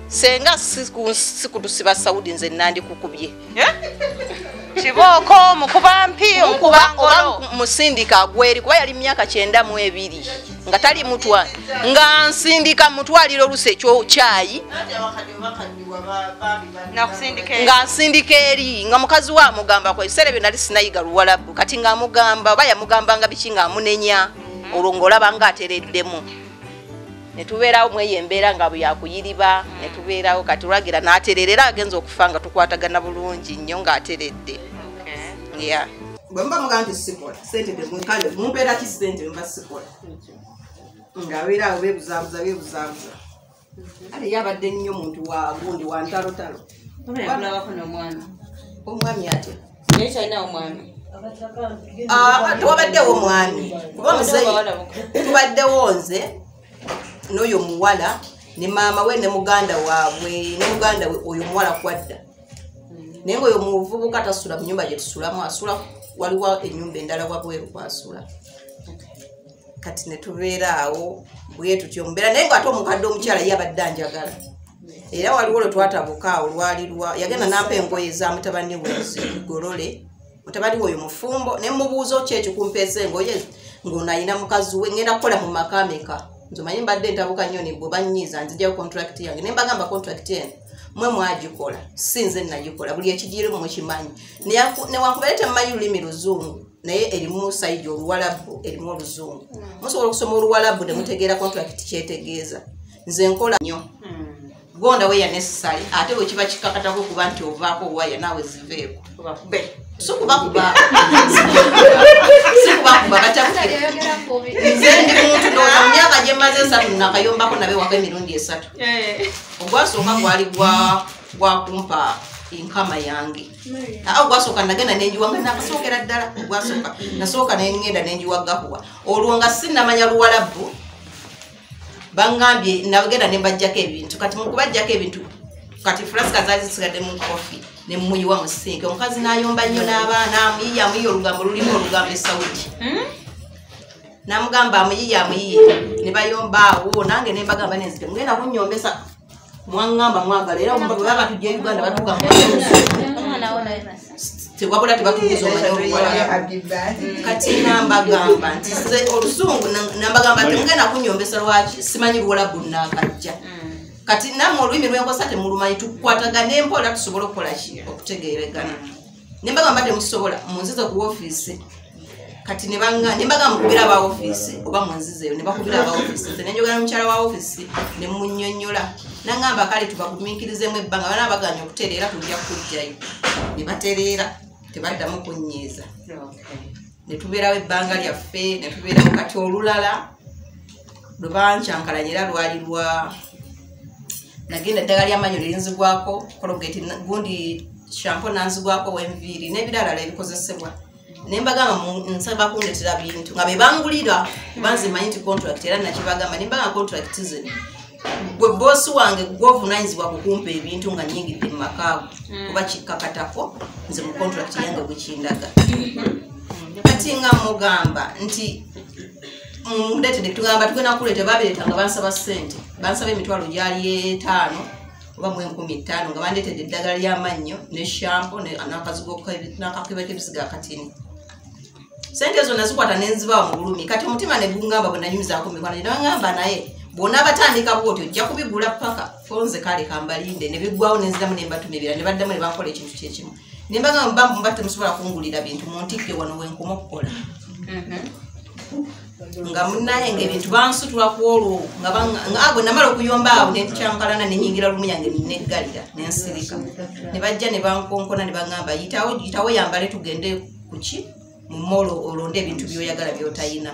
senga sikutusiba Saudi nze nandikukubye. Kibooko mukuba mpi omukuba ngolo musindika agweri kuba yali myaka 92 nga tali mutwa nga nsindika mutwaliro oluse ekyo kyayi nga nsindika eri nga mukazi wa amugamba kwa ebiseera ebyo nali sinayiga Luwalabu kati nga amugamba oba yamugambanga biki nga amunenya olwo ng'olaba nga atereddemu ne tubeerawo mweyo embeera nga bwe yakuyiriba ne tubeerawo kati olwagira n'aterera era agenza okufa nga tukwatagana bulungi nnyo ng'ateredde. Yeah. Bwe muba mugamba nti sikola ssente temukale mumpeera ki ssente mba sikola ng'abeera awo beebuzaabuza beebuzaabuza. Ale yabadde nnyo muntu wa gundi wa ntalotalo. Omwami ate tewabaddewo omwami kuba muzeeyi tubaddewo nze n'oyo muwala ne maama we ne muganda waabwe ne muganda we oyo muwala kwadda naye ng'oyo muvubuka tasula mu nnyumba gye tusulamu asula waliwo ennyumba endala wabweru kwasula. Kati ne tubeera awo bwe tutyo mbeera naye ng'ate omukadde omukyala ye abadde anjagala era waliwo lwe twatabuka awo lwali lwa yagenda n'ampa engoye za mutabani we zigolole mutabani we oyo mufumbo ne mubuuza ki ekikumpeesa engoye ng'ono ayina mukazi we ngenda kukola mu maka ameka. Nze omanyi mbadde ntabuka nnyo ne bwe bannyiiza nzigyayo contract yange ne mbagamba contract eno mwe mwagikola si nze nagikola buli ekigirimu mukimanyi newankubadde temumanyi lulimi luzungu naye erimu sayidi Oluwalabu erimu Oluzungu musobola okusoma Oluwalabu ne mutegeera contract kyetegeeza. Nze nkola nnyo gonda weya necessary ate bwe kiba kikakatako kuba nti ovaako waya naawe ziveeko sikubakuba sikubakuba batabukire. Nze ndi muntu ndowooza mu myaka gye mmaze 3 nakayombako nabe waka emirundi 3. Ogwasooka gwali gwakumpa enkama yange. Ogwasooka nagenda nenjiwa nga nakasookera ddala ogwasooka nasooka nengenda nenjiwa gahuwa olwo nga sinnamanya Luwalabu bangambye nagenda ne mbajjako ebintu kati mu kubajjako ebintu kati flasika zaali zisigadde mu kofi ne muyiwa mu sinki omukazi n'ayomba nnyo n'abaana amuyiye amuyiye olugambo lulimu olugambo e Saudi n'amugamba amuyiye amuyiye ne bayomba awo nange ne mbagamba nenzite mugenda kunnyombesa mwaŋŋamba mwagala era bwe baba tujja Uganda batugamba tewabula tebatubuuza omanye Oluwalabu. Kati nambagamba nti nze Oluzungu nambagamba temugenda kunnyombesa lwaki simanyi Luwalabu naakajja. Kati nammwe olulimi lwenkosa temulumanyi tukwatagane mpola tusobole okukola ki okutegeeregana. Ne mbagamba temusobola munzize ku woofiisi. Kati ne mbagamba mukubira aba woofiisi oba munzizeeyo ne bakubira aba woofiisi nze ne njogera mukyala wa woofiisi ne munnyonnyola nangamba kale tubagumiikirizemu ebbanga bana baganya okutereera tujja kujjayo ne batereera tebaddamu kunnyiiza ne tubeerawo ebbanga lyaffe ne tubeerawo. Kati olulala lwe bankyankalanya era lwali lwa nagenda eddagala ly'amannyo linzigwako Colgate gundi shampoo nanzigwako w'enviiri n'ebiralala ebikozesebwa ne mbagamba nsaba kundetera bintu nga be bangulira kuba nze mmanyi nti contract era nakibagamba ne mbagamba contract zino gwe boosi wange gwovunaanyizibwa kukumpa ebintu nga nnyingidde mu makaago kuba kikkakatako nze mu contract yange bwekindaga. Kati nga mugamba nti mundeetedde tugamba tugenda kuleeta babireeta nga bansaba ssente bansaba emitwalo gyali 5 oba mu 5000 nga bandeetedde eddagala ly'amannyo ne shampoo n'akazigo n'akakebe k'ebisiga akatini. Ssente ezo nazikwata ne nzibaawo mu bulumi kati omutima ne gungamba bwe nanyumizaako mikwano gye ne naye bw'onaabatandika bw'otyo ojja kubigula paka fonze kale kambalinde ne biggwawo ne nziramu ne mbatuma ebirala ne baddamu ne bankola ekintu kyekimu ne mbagamba mba temusobola kungulira bintu muntikke wano we nkoma okukola. Nga munnaye ng'ebintu bansutula ku olwo nga bwe namala okuyomba awo ne nkyankalana ne nnyingira lumu yange neggalira ne nsirika ne bajja ne bankonkona ne baŋŋamba yitawo yambale tugende kuki mu mall olonde ebintu by'oyagala by'otayina.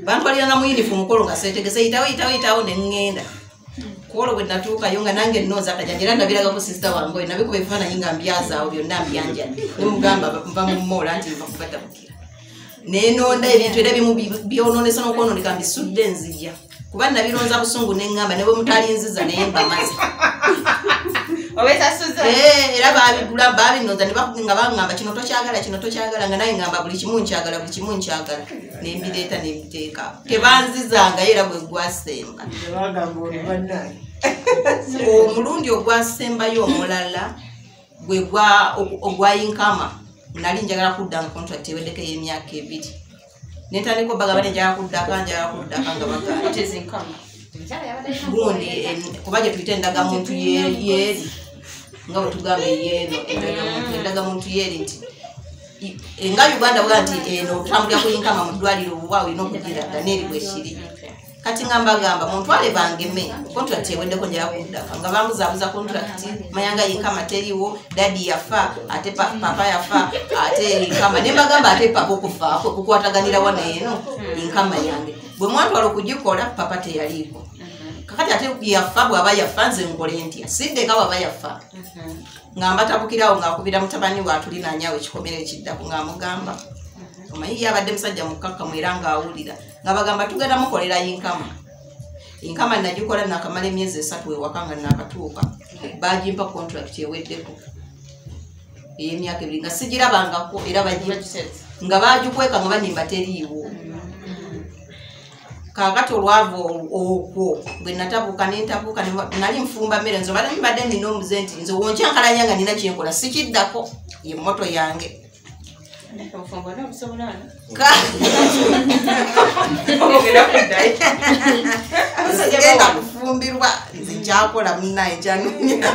Bantwalira na mu uniform kolo nga seetegese yitawo yitawo yitawo ne ŋŋenda. Kwolwo bwe natuukayo nga nange nnooza akajanja, era nabiragako sisita wange oyo, nabikuba ebifaananyi nga mbyazaawo byonna mbyanjadde, ne mugamba nva mu mmoola nti nva kubatabukira. Nenonda ebintu era ebimu byonoonesa n'okwonooneka mbisudde nzija, kuba nabironza busungu ne ŋŋamba ne bwe mutalinziza naye mbamaze. Era babigula babinonza nga baŋŋamba kino tokyagala, kino tokyagala, nga naye ŋŋamba buli kimu nkyagala, buli kimu nkyagala, ne mbireeta ne mbiteeka. Tebanzizangayo era bwe gwasemba. Omulundi ogwasembayo omulala gwe ogwa Inkama, nali njagala kudda nga contract eweddeko ey'emyaka 2. Ne ntandika obbagamba nti njagala kuddaka, njagala kuddaka nga bagaana. Gundi kuba gye tuyita endagamuntu yeeri, nga bwe tugamba eyeeno endagamuntu yeeri nti nga Uganda bwa nti eno otambulira ku Inkama mu ddwaliro oba olina okugiraga n'eri bwe kiri. Kati nga mbagamba muntwale bangeme, contract eweddeko njagala kuddaka, nga bambuzaabuza contract, manya nga Inkama teriiwo, daddy yafa, ate papa yafa, ate Inkama. Ne mbagamba ate papa okufaako kukwataganira wano eno Inkama yange. Bwe mwantwala okugikola papa teyaliiko. Kakati ate yafa, bw'aba yafa nze nkole ntya? Siddeka bw'aba yafa. Nga mbatabukirawo ng'akubira mutabani we atulinaanyawo ekikomera ekiddako ng'amugamba omanyi ye abadde musajja mukkakkamu era ng'awulira, nga bagamba tugenda mukolera Inkama. Inkama nagikola nakamala emyezi 3 ewaka nga nakatuuka, bagimpa contract eweddeko ey'emyaka 2 nga sigirabangako, era nga bagikweka nga banimba teriiwo. Kaakati olwava okwo bwe natabuuka ne ntabuuka, nali nfumba mmere, nze obadde mbadde nina omuze nti nze wonkyankalanya nga nina kyenkola sikiddako, ye mmoto yange. Sigenda kufumbirwa, nze nkyakola munnaye nkyanumya.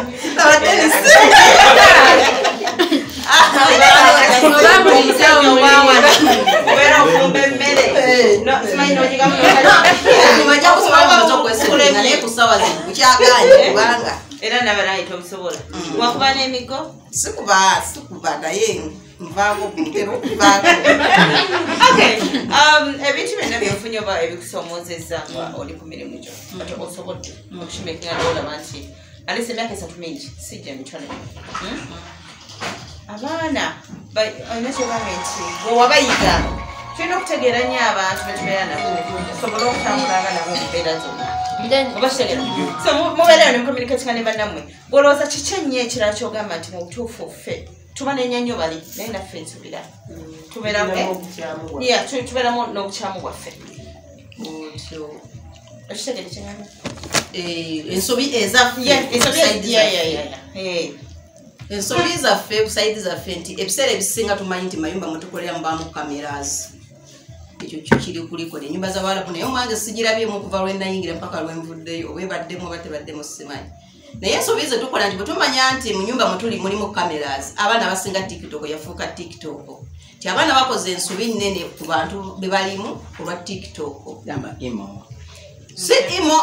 Era nabanaye tomusobola. Wakuba n'emiggo? Sikuba, sikuba naye nvaako ntera okuvaako. Okay, ebintu byonna byofunye oba ebikusomoozezza nga oli ku mirimu gyo, kati osobodde okukimekinga n'olaba nti alese emyaka 3 mingi sijja mitono. Abaana olina kyobambe nti bwe wabayiga tulina okutegeera nnyo abantu be tubeera nabo tusobole okutambulanga nabo mu mbeera zonna. Oba kitegeera? So mubeerayo ne mucommunicatinga ne bannammwe. Bw'olowooza kiki ennyo ekirala ky'ogamba nti mu butuufu ffe tubanenya nnyo bali naye naffe nsubira tubeeramu n'obukyamu bwaffe. Okitegeera kyeŋŋamba? Ensobi ezaffe. Ensobi zaffe ku side zaffe nti ebiseera ebisinga tumanyi nti mayumba mwe tukolera mubaamu cameras. Ekyo kyo kiri kuliko n'ennyumba z'Abawarabu, naye omwange sigirabyemu okuva lwe nayingira mpaka lwe nvuddeyo, oba ebaddemu oba tebaddemu simanyi. Naye ensobi ze tukola nti bwe tumanya nti mu nnyumba mwe tuli mulimu cameras, abaana abasinga TikTok yafuuka TikTok. Nti abaana bakoze ensobi nnene ku bantu be balimu olwa TikTok. Si imo,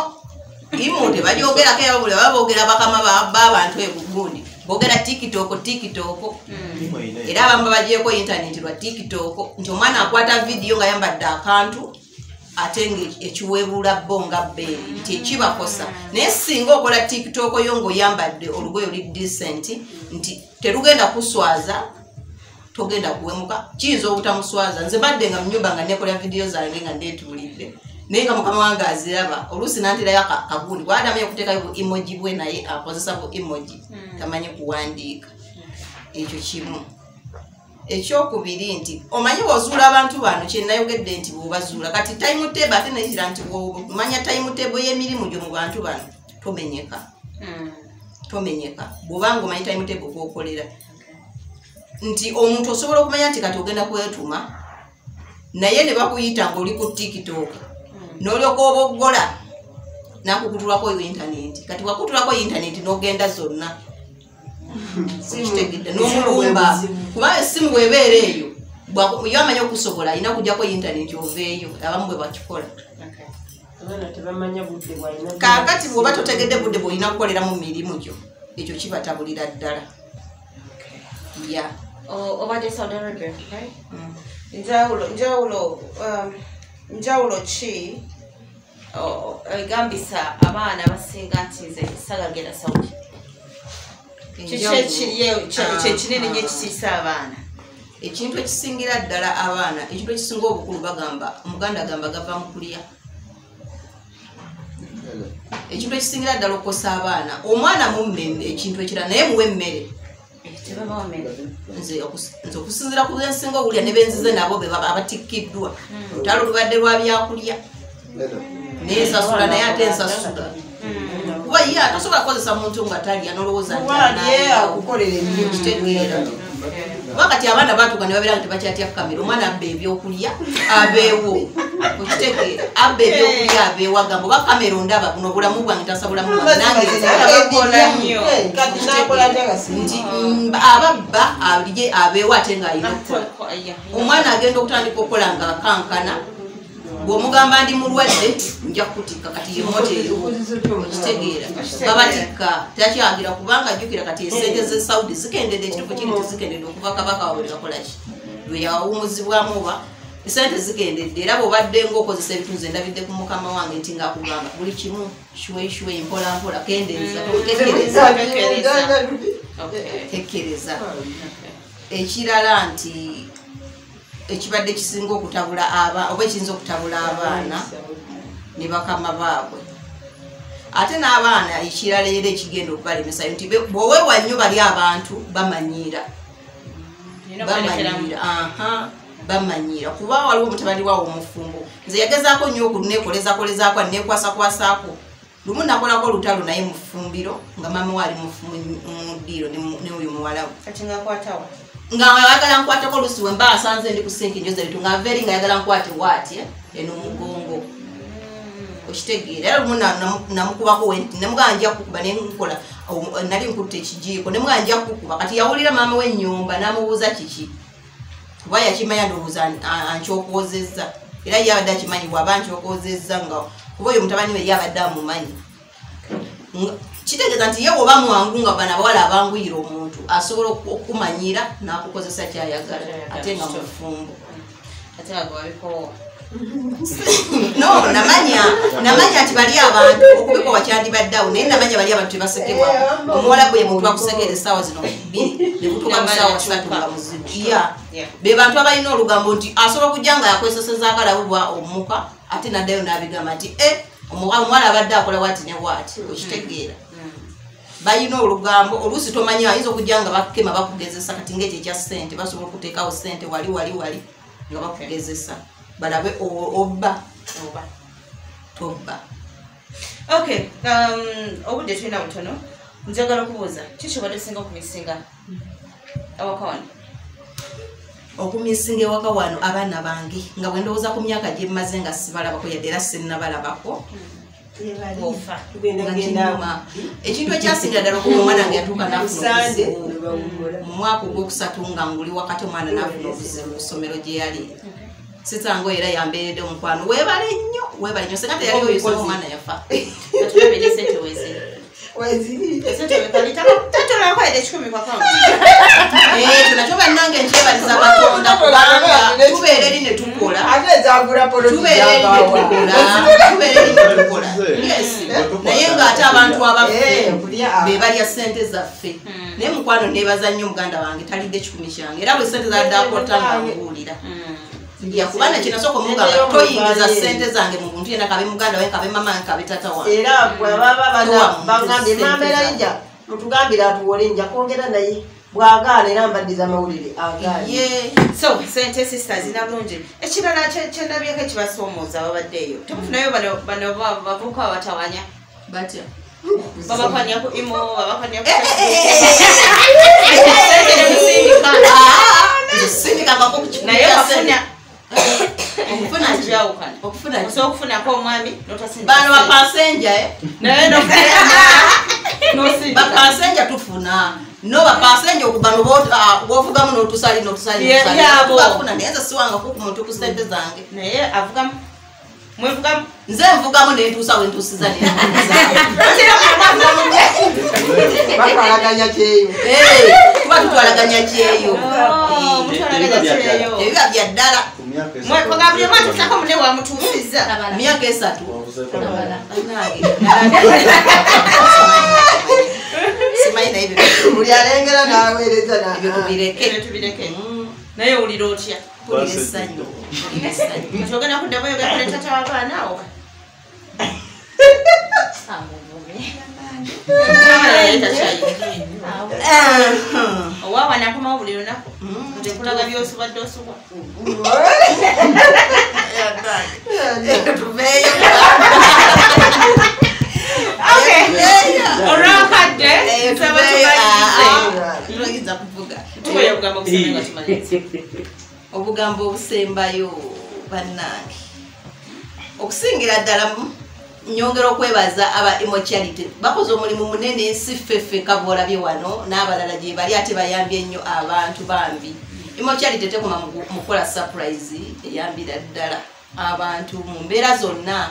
imo tebagyogerako era buli baba boogera bakama b'abantu egugundi. Boogera TikTok, TikTok. Era abamu babagyeko internet lwa TikTok, nti omwana akwata vidiyo ng'ayambadde akantu ate ng'ekiweebuula bo nga bbeeri, nti ekibakosa. Naye singa okola TikTok yo ng'oyambadde olugoye oluli decent, nti terugenda kuswaza, togenda kuwemuka, kiyinza obutamuswaza. Nze mbadde nga mu nnyumba nga neekolera vidiyo zange nga ndeetuulidde, naye nga mukama wange aziraba, oluusi n'anterayo akagundi, bw'adamanyi okuteekayo bu emoji bwe, naye akozesa bu emoji, tamanyi kuwandiika. Ekyo kimu. Ekyokubiri nti omanyi bw'ozuula abantu bano, kye nayogedde nti bw'obazuula kati timetable, ate nekira nti bw'omanya timetable y'emirimu gyo mu bantu bano tomenyeka. Tomenyeka bw'obanga omanyi timetable kw'okolera, nti omuntu osobola okumanya nti kati ogenda kwetuma, naye ne bakuyita ng'oli ku TikTok, n'olyoka oboggola n'akukutulako internet. Kati wakutulako internet n'ogenda zonna, sikitegedde, n'omulumba, kubanga essimu bw'ebeera eyo yo amanyi okusobola alina kujjako internet oveeyo. Abamu bwe bakikola. Kaakati bw'oba totegedde budde bw'olina kukoleramu mirimu gyo, ekyo kibatabulira ddala. Ya. Obadde Saudi Arabia, right? Njawulo ki egambisa abaana abasinga nti nze sagagenda Saudi? Kyekinene nnyo ekitiisa abaana. Ekintu ekisingira ddala abaana, ekintu ekisinga obukulu, bagamba Omuganda agamba gava mu kulya. Ekintu ekisingira ddala okukosa abaana, omwana mumme ekintu ekirala naye muwe emmere. Nze okusinziira ku byensinga okulya ne benzize nabo be abatikkiddwa, olutalo lubadde lwa byakulya naye nsasula, naye ate nsasula kuba ye atasobola kukozesa muntu nga talya n'olowooza nti kitegeera. Kuba kati abaana batuuka ne babeera nga tebakyatya kamera, omwana abba ebyokulya abeewo, okitegeera, abba ebyokulya abeewo, agamba oba kamera ondaba, buno obulamu bwange tasabulamu nange nti ababba alye abeewo ate ng'alina okukola. Omwana agenda okutandika okukola ng'akankana, bw'omugamba ndi mulwadde nja kukutikka, kati ye moto eriwo, okitegeera, babatikka takyagira kubanga ajjukira kati esente z'e Saudi zikendedde. Ekituufu kiri nti zikendedde okuva kabaka waabwe lwe lwe yawumuzibwamu, oba esente zikendedde. Era bw'obadde ng'okozesa ebintu, nze ndabidde ku mukama wange nti ng'akugamba buli kimu shwei shwei, mpola mpola, kendeeza, tekkereza. Ekirala nti ekibadde kisinga okutabula aba oba ekiyinza okutabula abaana ne bakama baabwe, ate n'abaana ekirala era ekigenda okubalemesa nti bw'oweewa nnyo bali abantu bamanyiira, bamanyiira. Kuba waliwo mutabani waawo omufumbo, nze yagezaako nnyo okuneekolezakolezaako, neekwasakwasako. Lumu nakolako olutalo naye mu ffumbiro nga maama we ali mu ddiiro ne oyo muwala we, nga ayagala nkwateko olusi we mba asanze ndi ku sinki njoza ebintu, nga ava eri nga ayagala nkwate waati eno mugongo, okitegeera. Era lumu namukubako nemugamba nja kukuba, nenkola nali nkutte ekijiiko nemugamba nja kukuba. Kati yawulira maama w'ennyumba n'amubuuza kiki, kuba yakimanya ndowooza ankyokozezza, era ye abadde akimanyi bw'aba nkyokozezza, nga kuba oyo mutabani we ye abadde amumanyi. Kitegeeza nti ye bw'oba mwangu nga bano abawala abanguyira omuntu asobola okumanyira n'akukozesa kyayagala ate nga mufumbo. No, namanya nti bali abantu okubikowa kyandibadde awo, naye namanya bali abantu tebasekebwa. Omuwala gwe muntu akusekera essaawa zino 2 ne kutuuka mu ssaawa 3 nga muzibu. Be bantu abalina olugambo nti asobola okujja nga yakwesosezaako alaba bwa omuka, ate n'addayo n'abigamba nti omuwala abadde akola waati ne waati, okitegeera. Balina olugambo oluusi tomanya, ayinza okujja nga bakukema bakugezesa. Kati ng'ekyo ekya ssente, basobola okuteekawo ssente wali wali wali nga bakugezesa balabe obba oba tobba. Okay, obudde tulina butono, njagala okubuuza kiki obadde osinga okumisinga awaka wano? Okumisinga ewaka wano abaana bange, nga bwe ndowooza ku myaka gye mmaze nga sibalabako yadde era sinnabalabako, nga ekintu ekyasingira ddala okuba omwana wange yatuuka n'afuna obuzibu mu mwaka ogwokusatu nga nguli wakati, omwana n'afuna obuzibu ku ssomero gye yali. Sitango era yambeeredde omukwano, weebale nnyo, weebale nnyo, singa teyali oyo omwana yafa. Ekyo nakyo bannange nkyebaliza Katonda, kubanga tubeera eri ne tukola, tubeera eri ne tukola, tubeera eri ne tukola, naye ng'ate abantu abaffe be balya ssente zaffe. Naye mukwano neebaza nnyo muganda wange talidde 10 kyange, era bwe ssente zadde akwata nga mbuulira. Kubanga kinasooka omugamba toyingiza ssente zange mu muntu yenna, kabe muganda we, kabe mama, kabe tata wange. Era bw'ababa bagambye maama Elijah mutugambire atuwole, nja kwogera naye bw'agaana era mbaddiza amawulire agaanye. So sente sisters zina bulungi. Ekirala kyendabyeko ekibasoomooza babadde eyo, temufunayo bano bavubuka babatawanya batya? Babakwanya ku imo, babakwanya ku naye bafuna okufuna kyawukana, osobola okufunako omwami n'otasindika. Bano bapasenja naye n'osindika bapasenja tufuna no bapasenja okubano bwovugamu n'otusali n'otusali bafuna, naye nze siwangako ku muntu ku ssente zange. Naye avugamu mwevugamu? Nze nvugamu nentuusa we ntuusiza. Batwalaganya kyeyo, tuba tutwalaganya kyeyo, ebiba bya ddala. Buli omu atuusako munne wamutuusizza. Myaka 3 Simanyi naye buli alengera n'aweereza ebyo tubireke. Naye owulira otya? Mpulira essanyu. Kati ogenda kuddamu oyogera ne taata w'abaana awo? Owaawa nakomawo buli lunaku nze nkulaga by'osubadde osubwa. Tuveeyo. Olwakadde nsaba tumalirize. Tuyinza kuvuga. Tukoye obugambo obusembayo nga tumaliriza. Obugambo obusembayo bannange. Okusingira ddala nyongera okwebaza aba Imo Charity. Bakoze omulimu munene si ffe ffekka bw'olabye wano n'abalala gye bali ate bayambye nnyo abantu bambi. Imo Charity tekoma mu kukola surprise, eyambira ddala abantu mu mbeera zonna.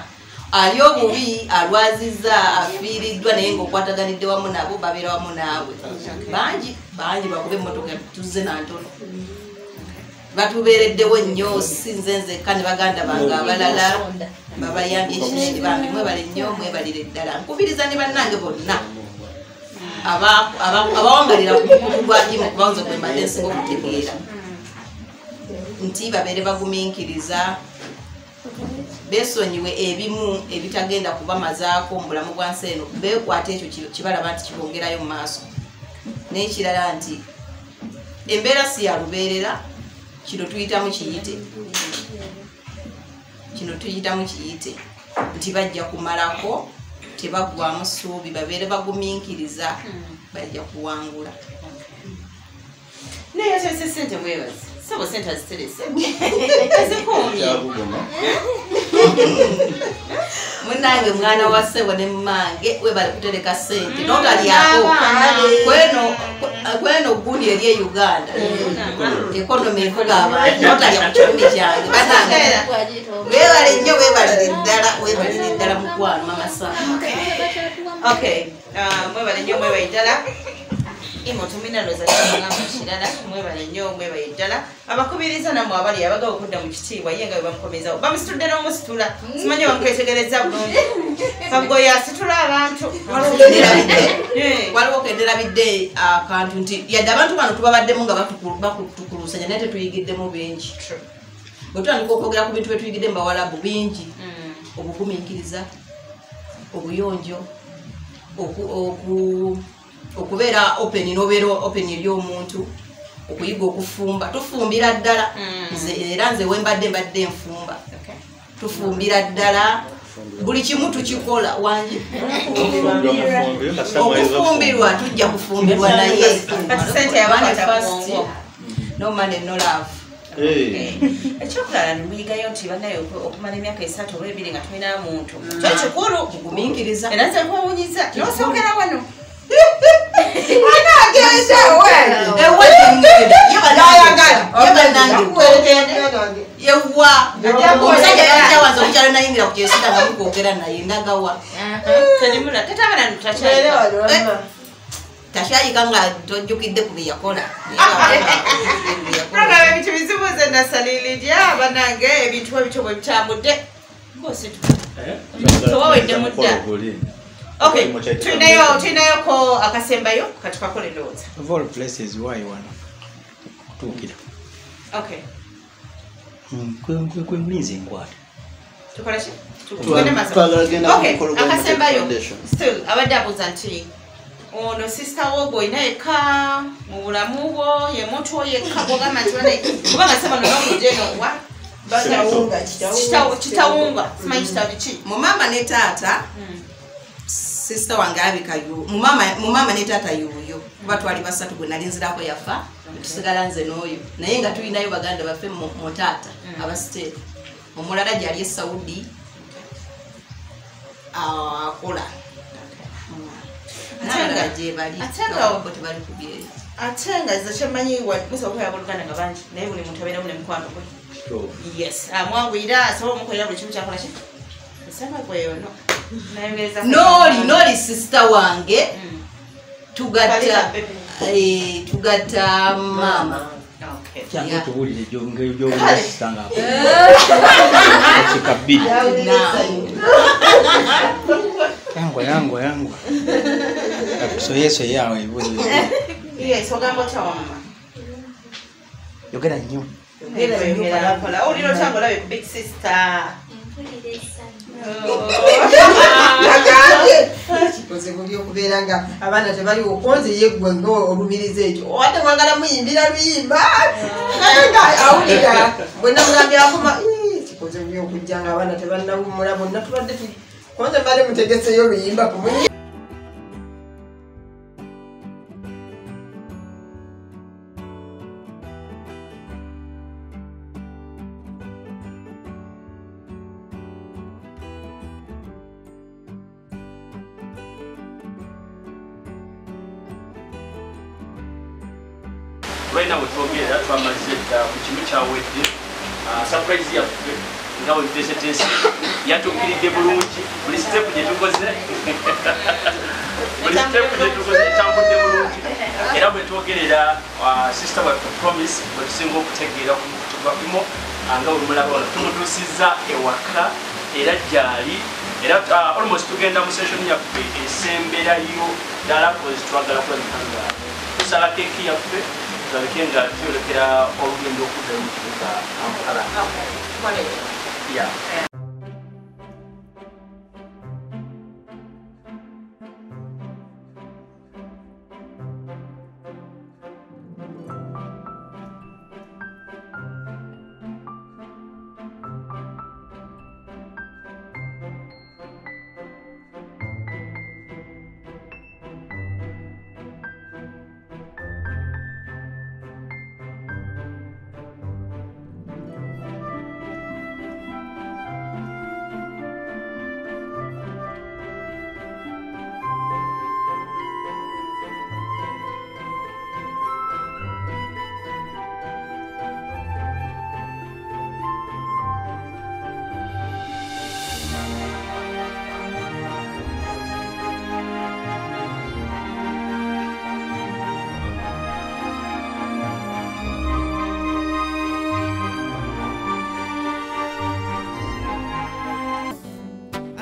Ali obubi, alwazizza, afiiriddwa naye ng'okwataganidde wamu nabo, babeera wamu naawe. Bangi, bangi bakuba emmotoka tuzze na ntono. Batubeereddewo nnyo, si nze nzekka ne baganda bange abalala babayambye ekinene bambi. Mwebale nnyo, mwebalire ddala. Nkubiriza ne bannange bonna abawangalira ku mukutu gwa Imo, kubanga nze gwe mbadde nsinga okutegeera nti babeere bagumiikiriza, beesonyiwe ebimu ebitagenda kubamazaako mu bulamu bwa nsi eno, beekwate ekyo kibalaba nti kibongerayo mu maaso. N'ekirala nti embeera si ya lubeerera, kino tuyitamu kiyite, kino tuyitamu kiyite nti bajja kumalako, tebaggwamu ssuubi, babeere bagumiikiriza, bajja kuwangula. Naye yaterese ssente mwebaze. Ssebo ssente aziterese. Azikuumye. Munnange mwana wa ssebo ne mmange webale kutereka ssente n'otalyako. Kweno gundi eri e Uganda. Ekonomi evuga abantu n'otalya ku kirumi kyange. Bannange webale nnyo, webalire ddala, webalire ddala mukwano mama Sam. Okay, mwebale nnyo, mwebale ddala. Imo tumina ndowooza kyamugamba kirala, mwebale nnyo, mwebale ddala. Abakubiriza nammwe abali abagala okudda mu kitiibwa ye nga bwe bamukomezawo. Bamusitudde n'omusitula, simanyi bamukwetegereza bulungi. Kagoye asitula abantu. Waliwo kenderabidde akantu nti yadde abantu bano tubabaddemu nga bakutukulusanya naye tetuyigiddemu bingi. Bwe tutandika okwogera ku bintu bye tuyigidde mu Bawalabu bingi. Obugumiikiriza, obuyonjo, okubeera open n'obeera open eri omuntu, okuyiga okufumba. Tufumbira ddala. Nze era nze we mbadde nfumba. Tufumbira ddala, buli kimu tukikola. Wangi okufumbirwa tujja kufumbirwa naye no money no love. Ekyokulala nemuyigayo nti bannaye okumala emyaka 3 oba 2 nga tulina muntu kyo kikulu. Kugumiikiriza. Era nze nkwewuunyiza n'osookera wano. Yewa omusajja yajja omukyalo nayingira ku kyesita nga mukwogera naye ndagawa. Takyayika nga tojjukidde ku bye yakola. Ebintu bizibu nze nasaliriddya bannange, ebintu ebityo bwe bitambudde. Tewawedde mudda. Okay, tulinayoko akasembayo katukakole ndowooza. Of all places why wano kutuukira. Okay. Kwe mulinzi enkwata. Tukola ki? Tugende maaso. Okay, akasembayo. Still abadde abuuza nti ono sister wo gw'olina yekka mu bulamu bwo, ye muntu wo yekka gw'ogamba nti bane kubanga ssebo n'okujja eno wa kitawunga simanyi kitabu ki. Mu maama ne taata sister wange alabika mu maama ne taata yuuyo, kuba twali basatu gwe nali nzirako yafa, tusigala nze n'oyo, naye nga tulinayo baganda baffe mu taata abasiteefu. Omulala gyali e Saudi akola. N'abalala gye bali bo tebali ku byeyo. Ate nga nze kyemanyi musobola okubeera abooluganda nga bangi naye buli muntu abeeramu ne mukwano gwe. Yes, amwanguyira asobola omukolera buli kimu kyakola ki? Nsaba gwe ono. Noli sister wange tugatta tugatta mama. Kyangu tuwulire gy'owulira sister nga kika bbiri. Yangwa yangwa yangwa. Soye awo ebibuuzo. Yes, ogamba otya wamma? Yogera nnyo. Yogera mpola. Owulira otya ng'olabye ku big sister? Nagambye kikoze bubi okubeera nga abaana tebaliwo konze yeggwe nga olumiriza ekyo wadde mwagala muyimbira luyimba naye nga awulira bwe namugambye akoma kikoze bubi okujja nga abaana tebannawummula bonna tubadde konze mbadde mutegeseyo oluyimba kumunyi. Right now wetwogerera twamaze dda ku kimu kyawedde. Surprise yaffe nga bwe tuteeseteese yatuukiridde bulungi. Buli step gye tukoze buli step gye tukoze etambudde bulungi. Era bwe twogerera sister waffe Promise bwe tusinga okutegeera ku mukutu gwa Imo nga bwe mulaba wano tumutuusizza ewaka era gyali era almost tugenda mu session yaffe esemberayo ddala cause twagala kulabika nga tusala keeki yaffe tulabike nga tuyolekera olugendo okuddayo mu kibuga Kampala. Yeah.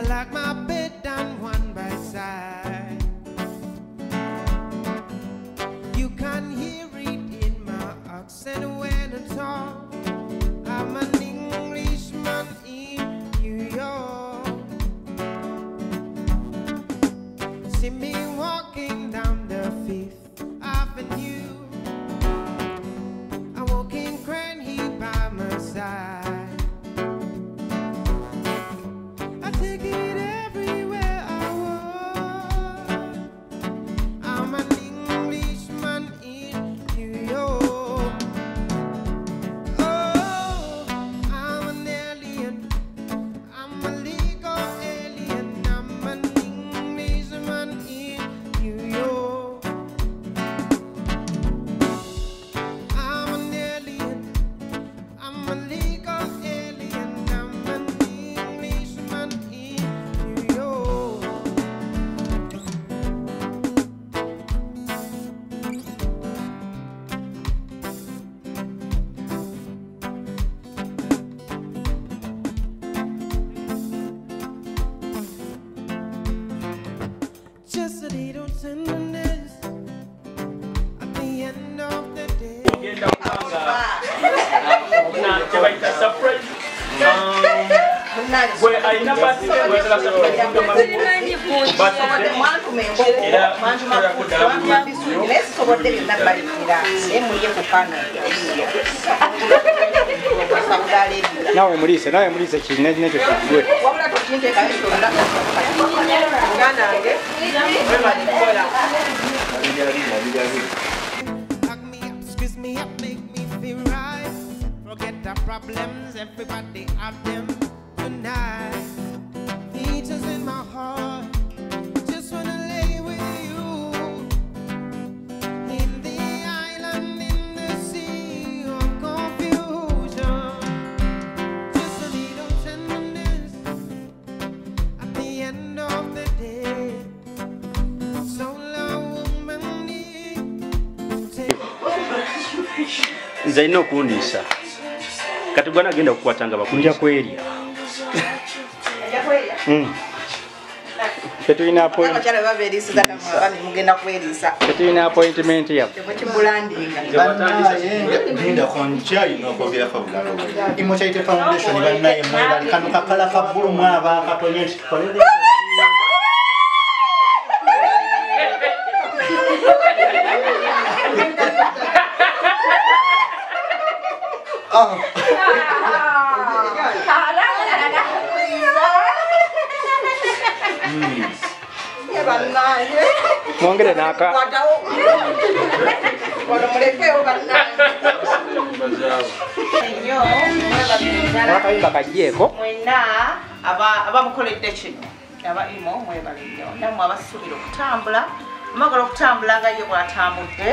Like my bed done one by side. You can hear it in my accent when I talk. I'm an Englishman in New York. See me walking down the Fifth Avenue. I'm walking cranny by my side. Just a little tenderness at the end of the day. Ogenda kubanga kyebayita surprise. Gwe alina birthday wetala surprise era naye sisobodde byonna balikira naye muliye ku kano. Nawe muliise kinekyo kigwe. Wabula tokinteekayo kyonna. Muganda wange webale kukola. Hug me up, squeeze me up, make me feel right. Forget the problems, everybody have them tonight. Teachers in my heart, just wanna lay with you. In the island, in the sea of confusion. Just a little tenderness at the end of the day. So a woman needs to take. Nze alina okundiisa. Kati gwana agenda okukwata nga bakulya kwerya. Tetulina appointment yaffe. Imo Charity Foundation bannaye mwebali kano kakala ka bbulu mwaba katonye nti tukolere. Mwongere naka. Akayimba kagyeko. Mwenna abamukoledde kino aba Imo mwebale nnyo, nammwe abasuubira okutambula, mwagala okutambula nga ye bw'atambudde,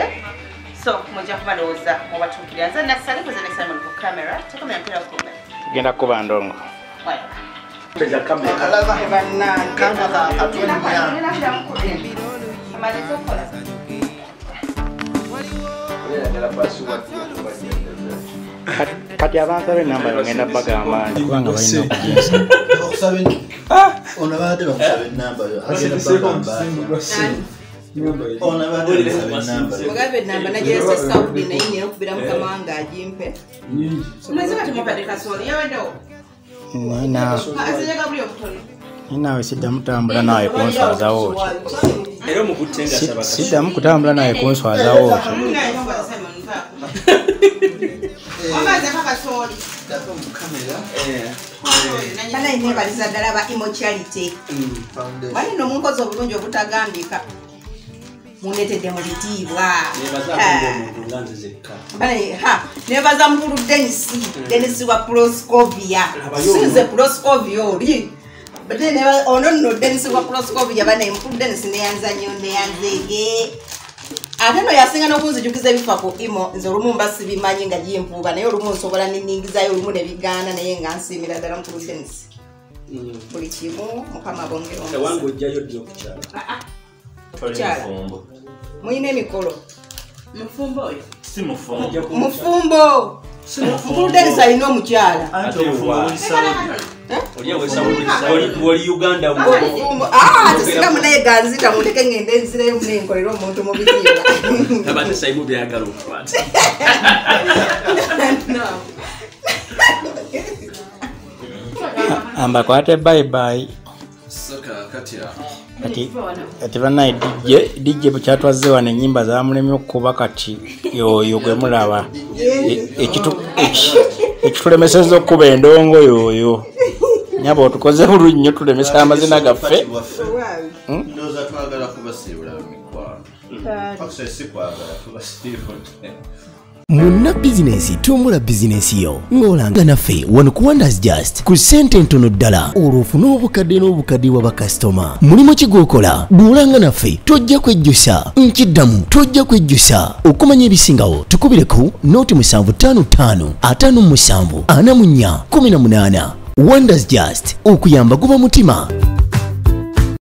so mujja kubalowooza mubatuukirira. Nze Nassali nze ne Simon ku camera, tukomya mpira kume. Tugenda kuba ndongo. Kati abantu ab'ennamba yo ngenda bagamba nti kubanga balina okugyesa. Ono abadde bamusaba ennamba yo agenda bagamba ono abadde bamusaba ennamba yo. Mugabe ennamba nagyerese Saudi naye nina okubira mukama wange agimpe. Naawe siddamu kutambula naawe kunswazawo otyo. Siddamu kutambula naawe kunswazawo otyo. Banaye neebaliza ddala ba Imo Charity. Bali nno munkoze obulungi obutagambika. Mundeetedde mu bitiibwa. Neebaza mukulu Dennis, Dennis wa Proscovia. Sinze Proscovia oli. Ono nno Dennis wa Proscovia banaye mukulu Dennis neyanza nnyo neyanzeege. Ate nno yasinga n'okunzijukiza ebifa ku Imo, nze olumu mba sibimanyi nga gimpuuba naye olumu nsobola nningizayo olumu ne bigaana naye nga nsiimira ddala mukulu Dennis. Buli kimu Mukama abongere omukisa. Ewange ojjayo ddi okukyala? Kukyala. Mulina emikolo. Mufumbo oyo? Si mufumbo. Mufumbo. Mukulu Dennis alina omukyala. Anti obufumbo buli Saudi. Oli Uganda Singa munaye ganzita muleke ngende nzireyo munenkolera omuntu mu bitiibwa. Abate Saimu byagala okukwata. Ambakwate bye bye. Kati bannaye DJ bwe kyatwazze wano ennyimba zaamulemye okukuba kati yoyo gwe mulaba ekitulemesezza okukuba endongo yoyo. Nyabo tukoze bulungi nnyo tulemesa amazina gaffe. Ndowooza twagala kubasiibula mikwano. Actually si kwagala tubasiibudde. Munna bizinensi tumbula bizinensi yo ng'olanga naffe wano ku Wonders Just ku ssente entono ddala olwo ofune obukadde n'obukadde bwa bakasitoma. Mulimu ki gw'okola? Bw'olanga naffe tojja kwejjusa. Nkiddamu tojja kwejjusa. Okumanya ebisingawo tukubire ku 0755 57 44 18. Wonders Just okuyamba guba mutima.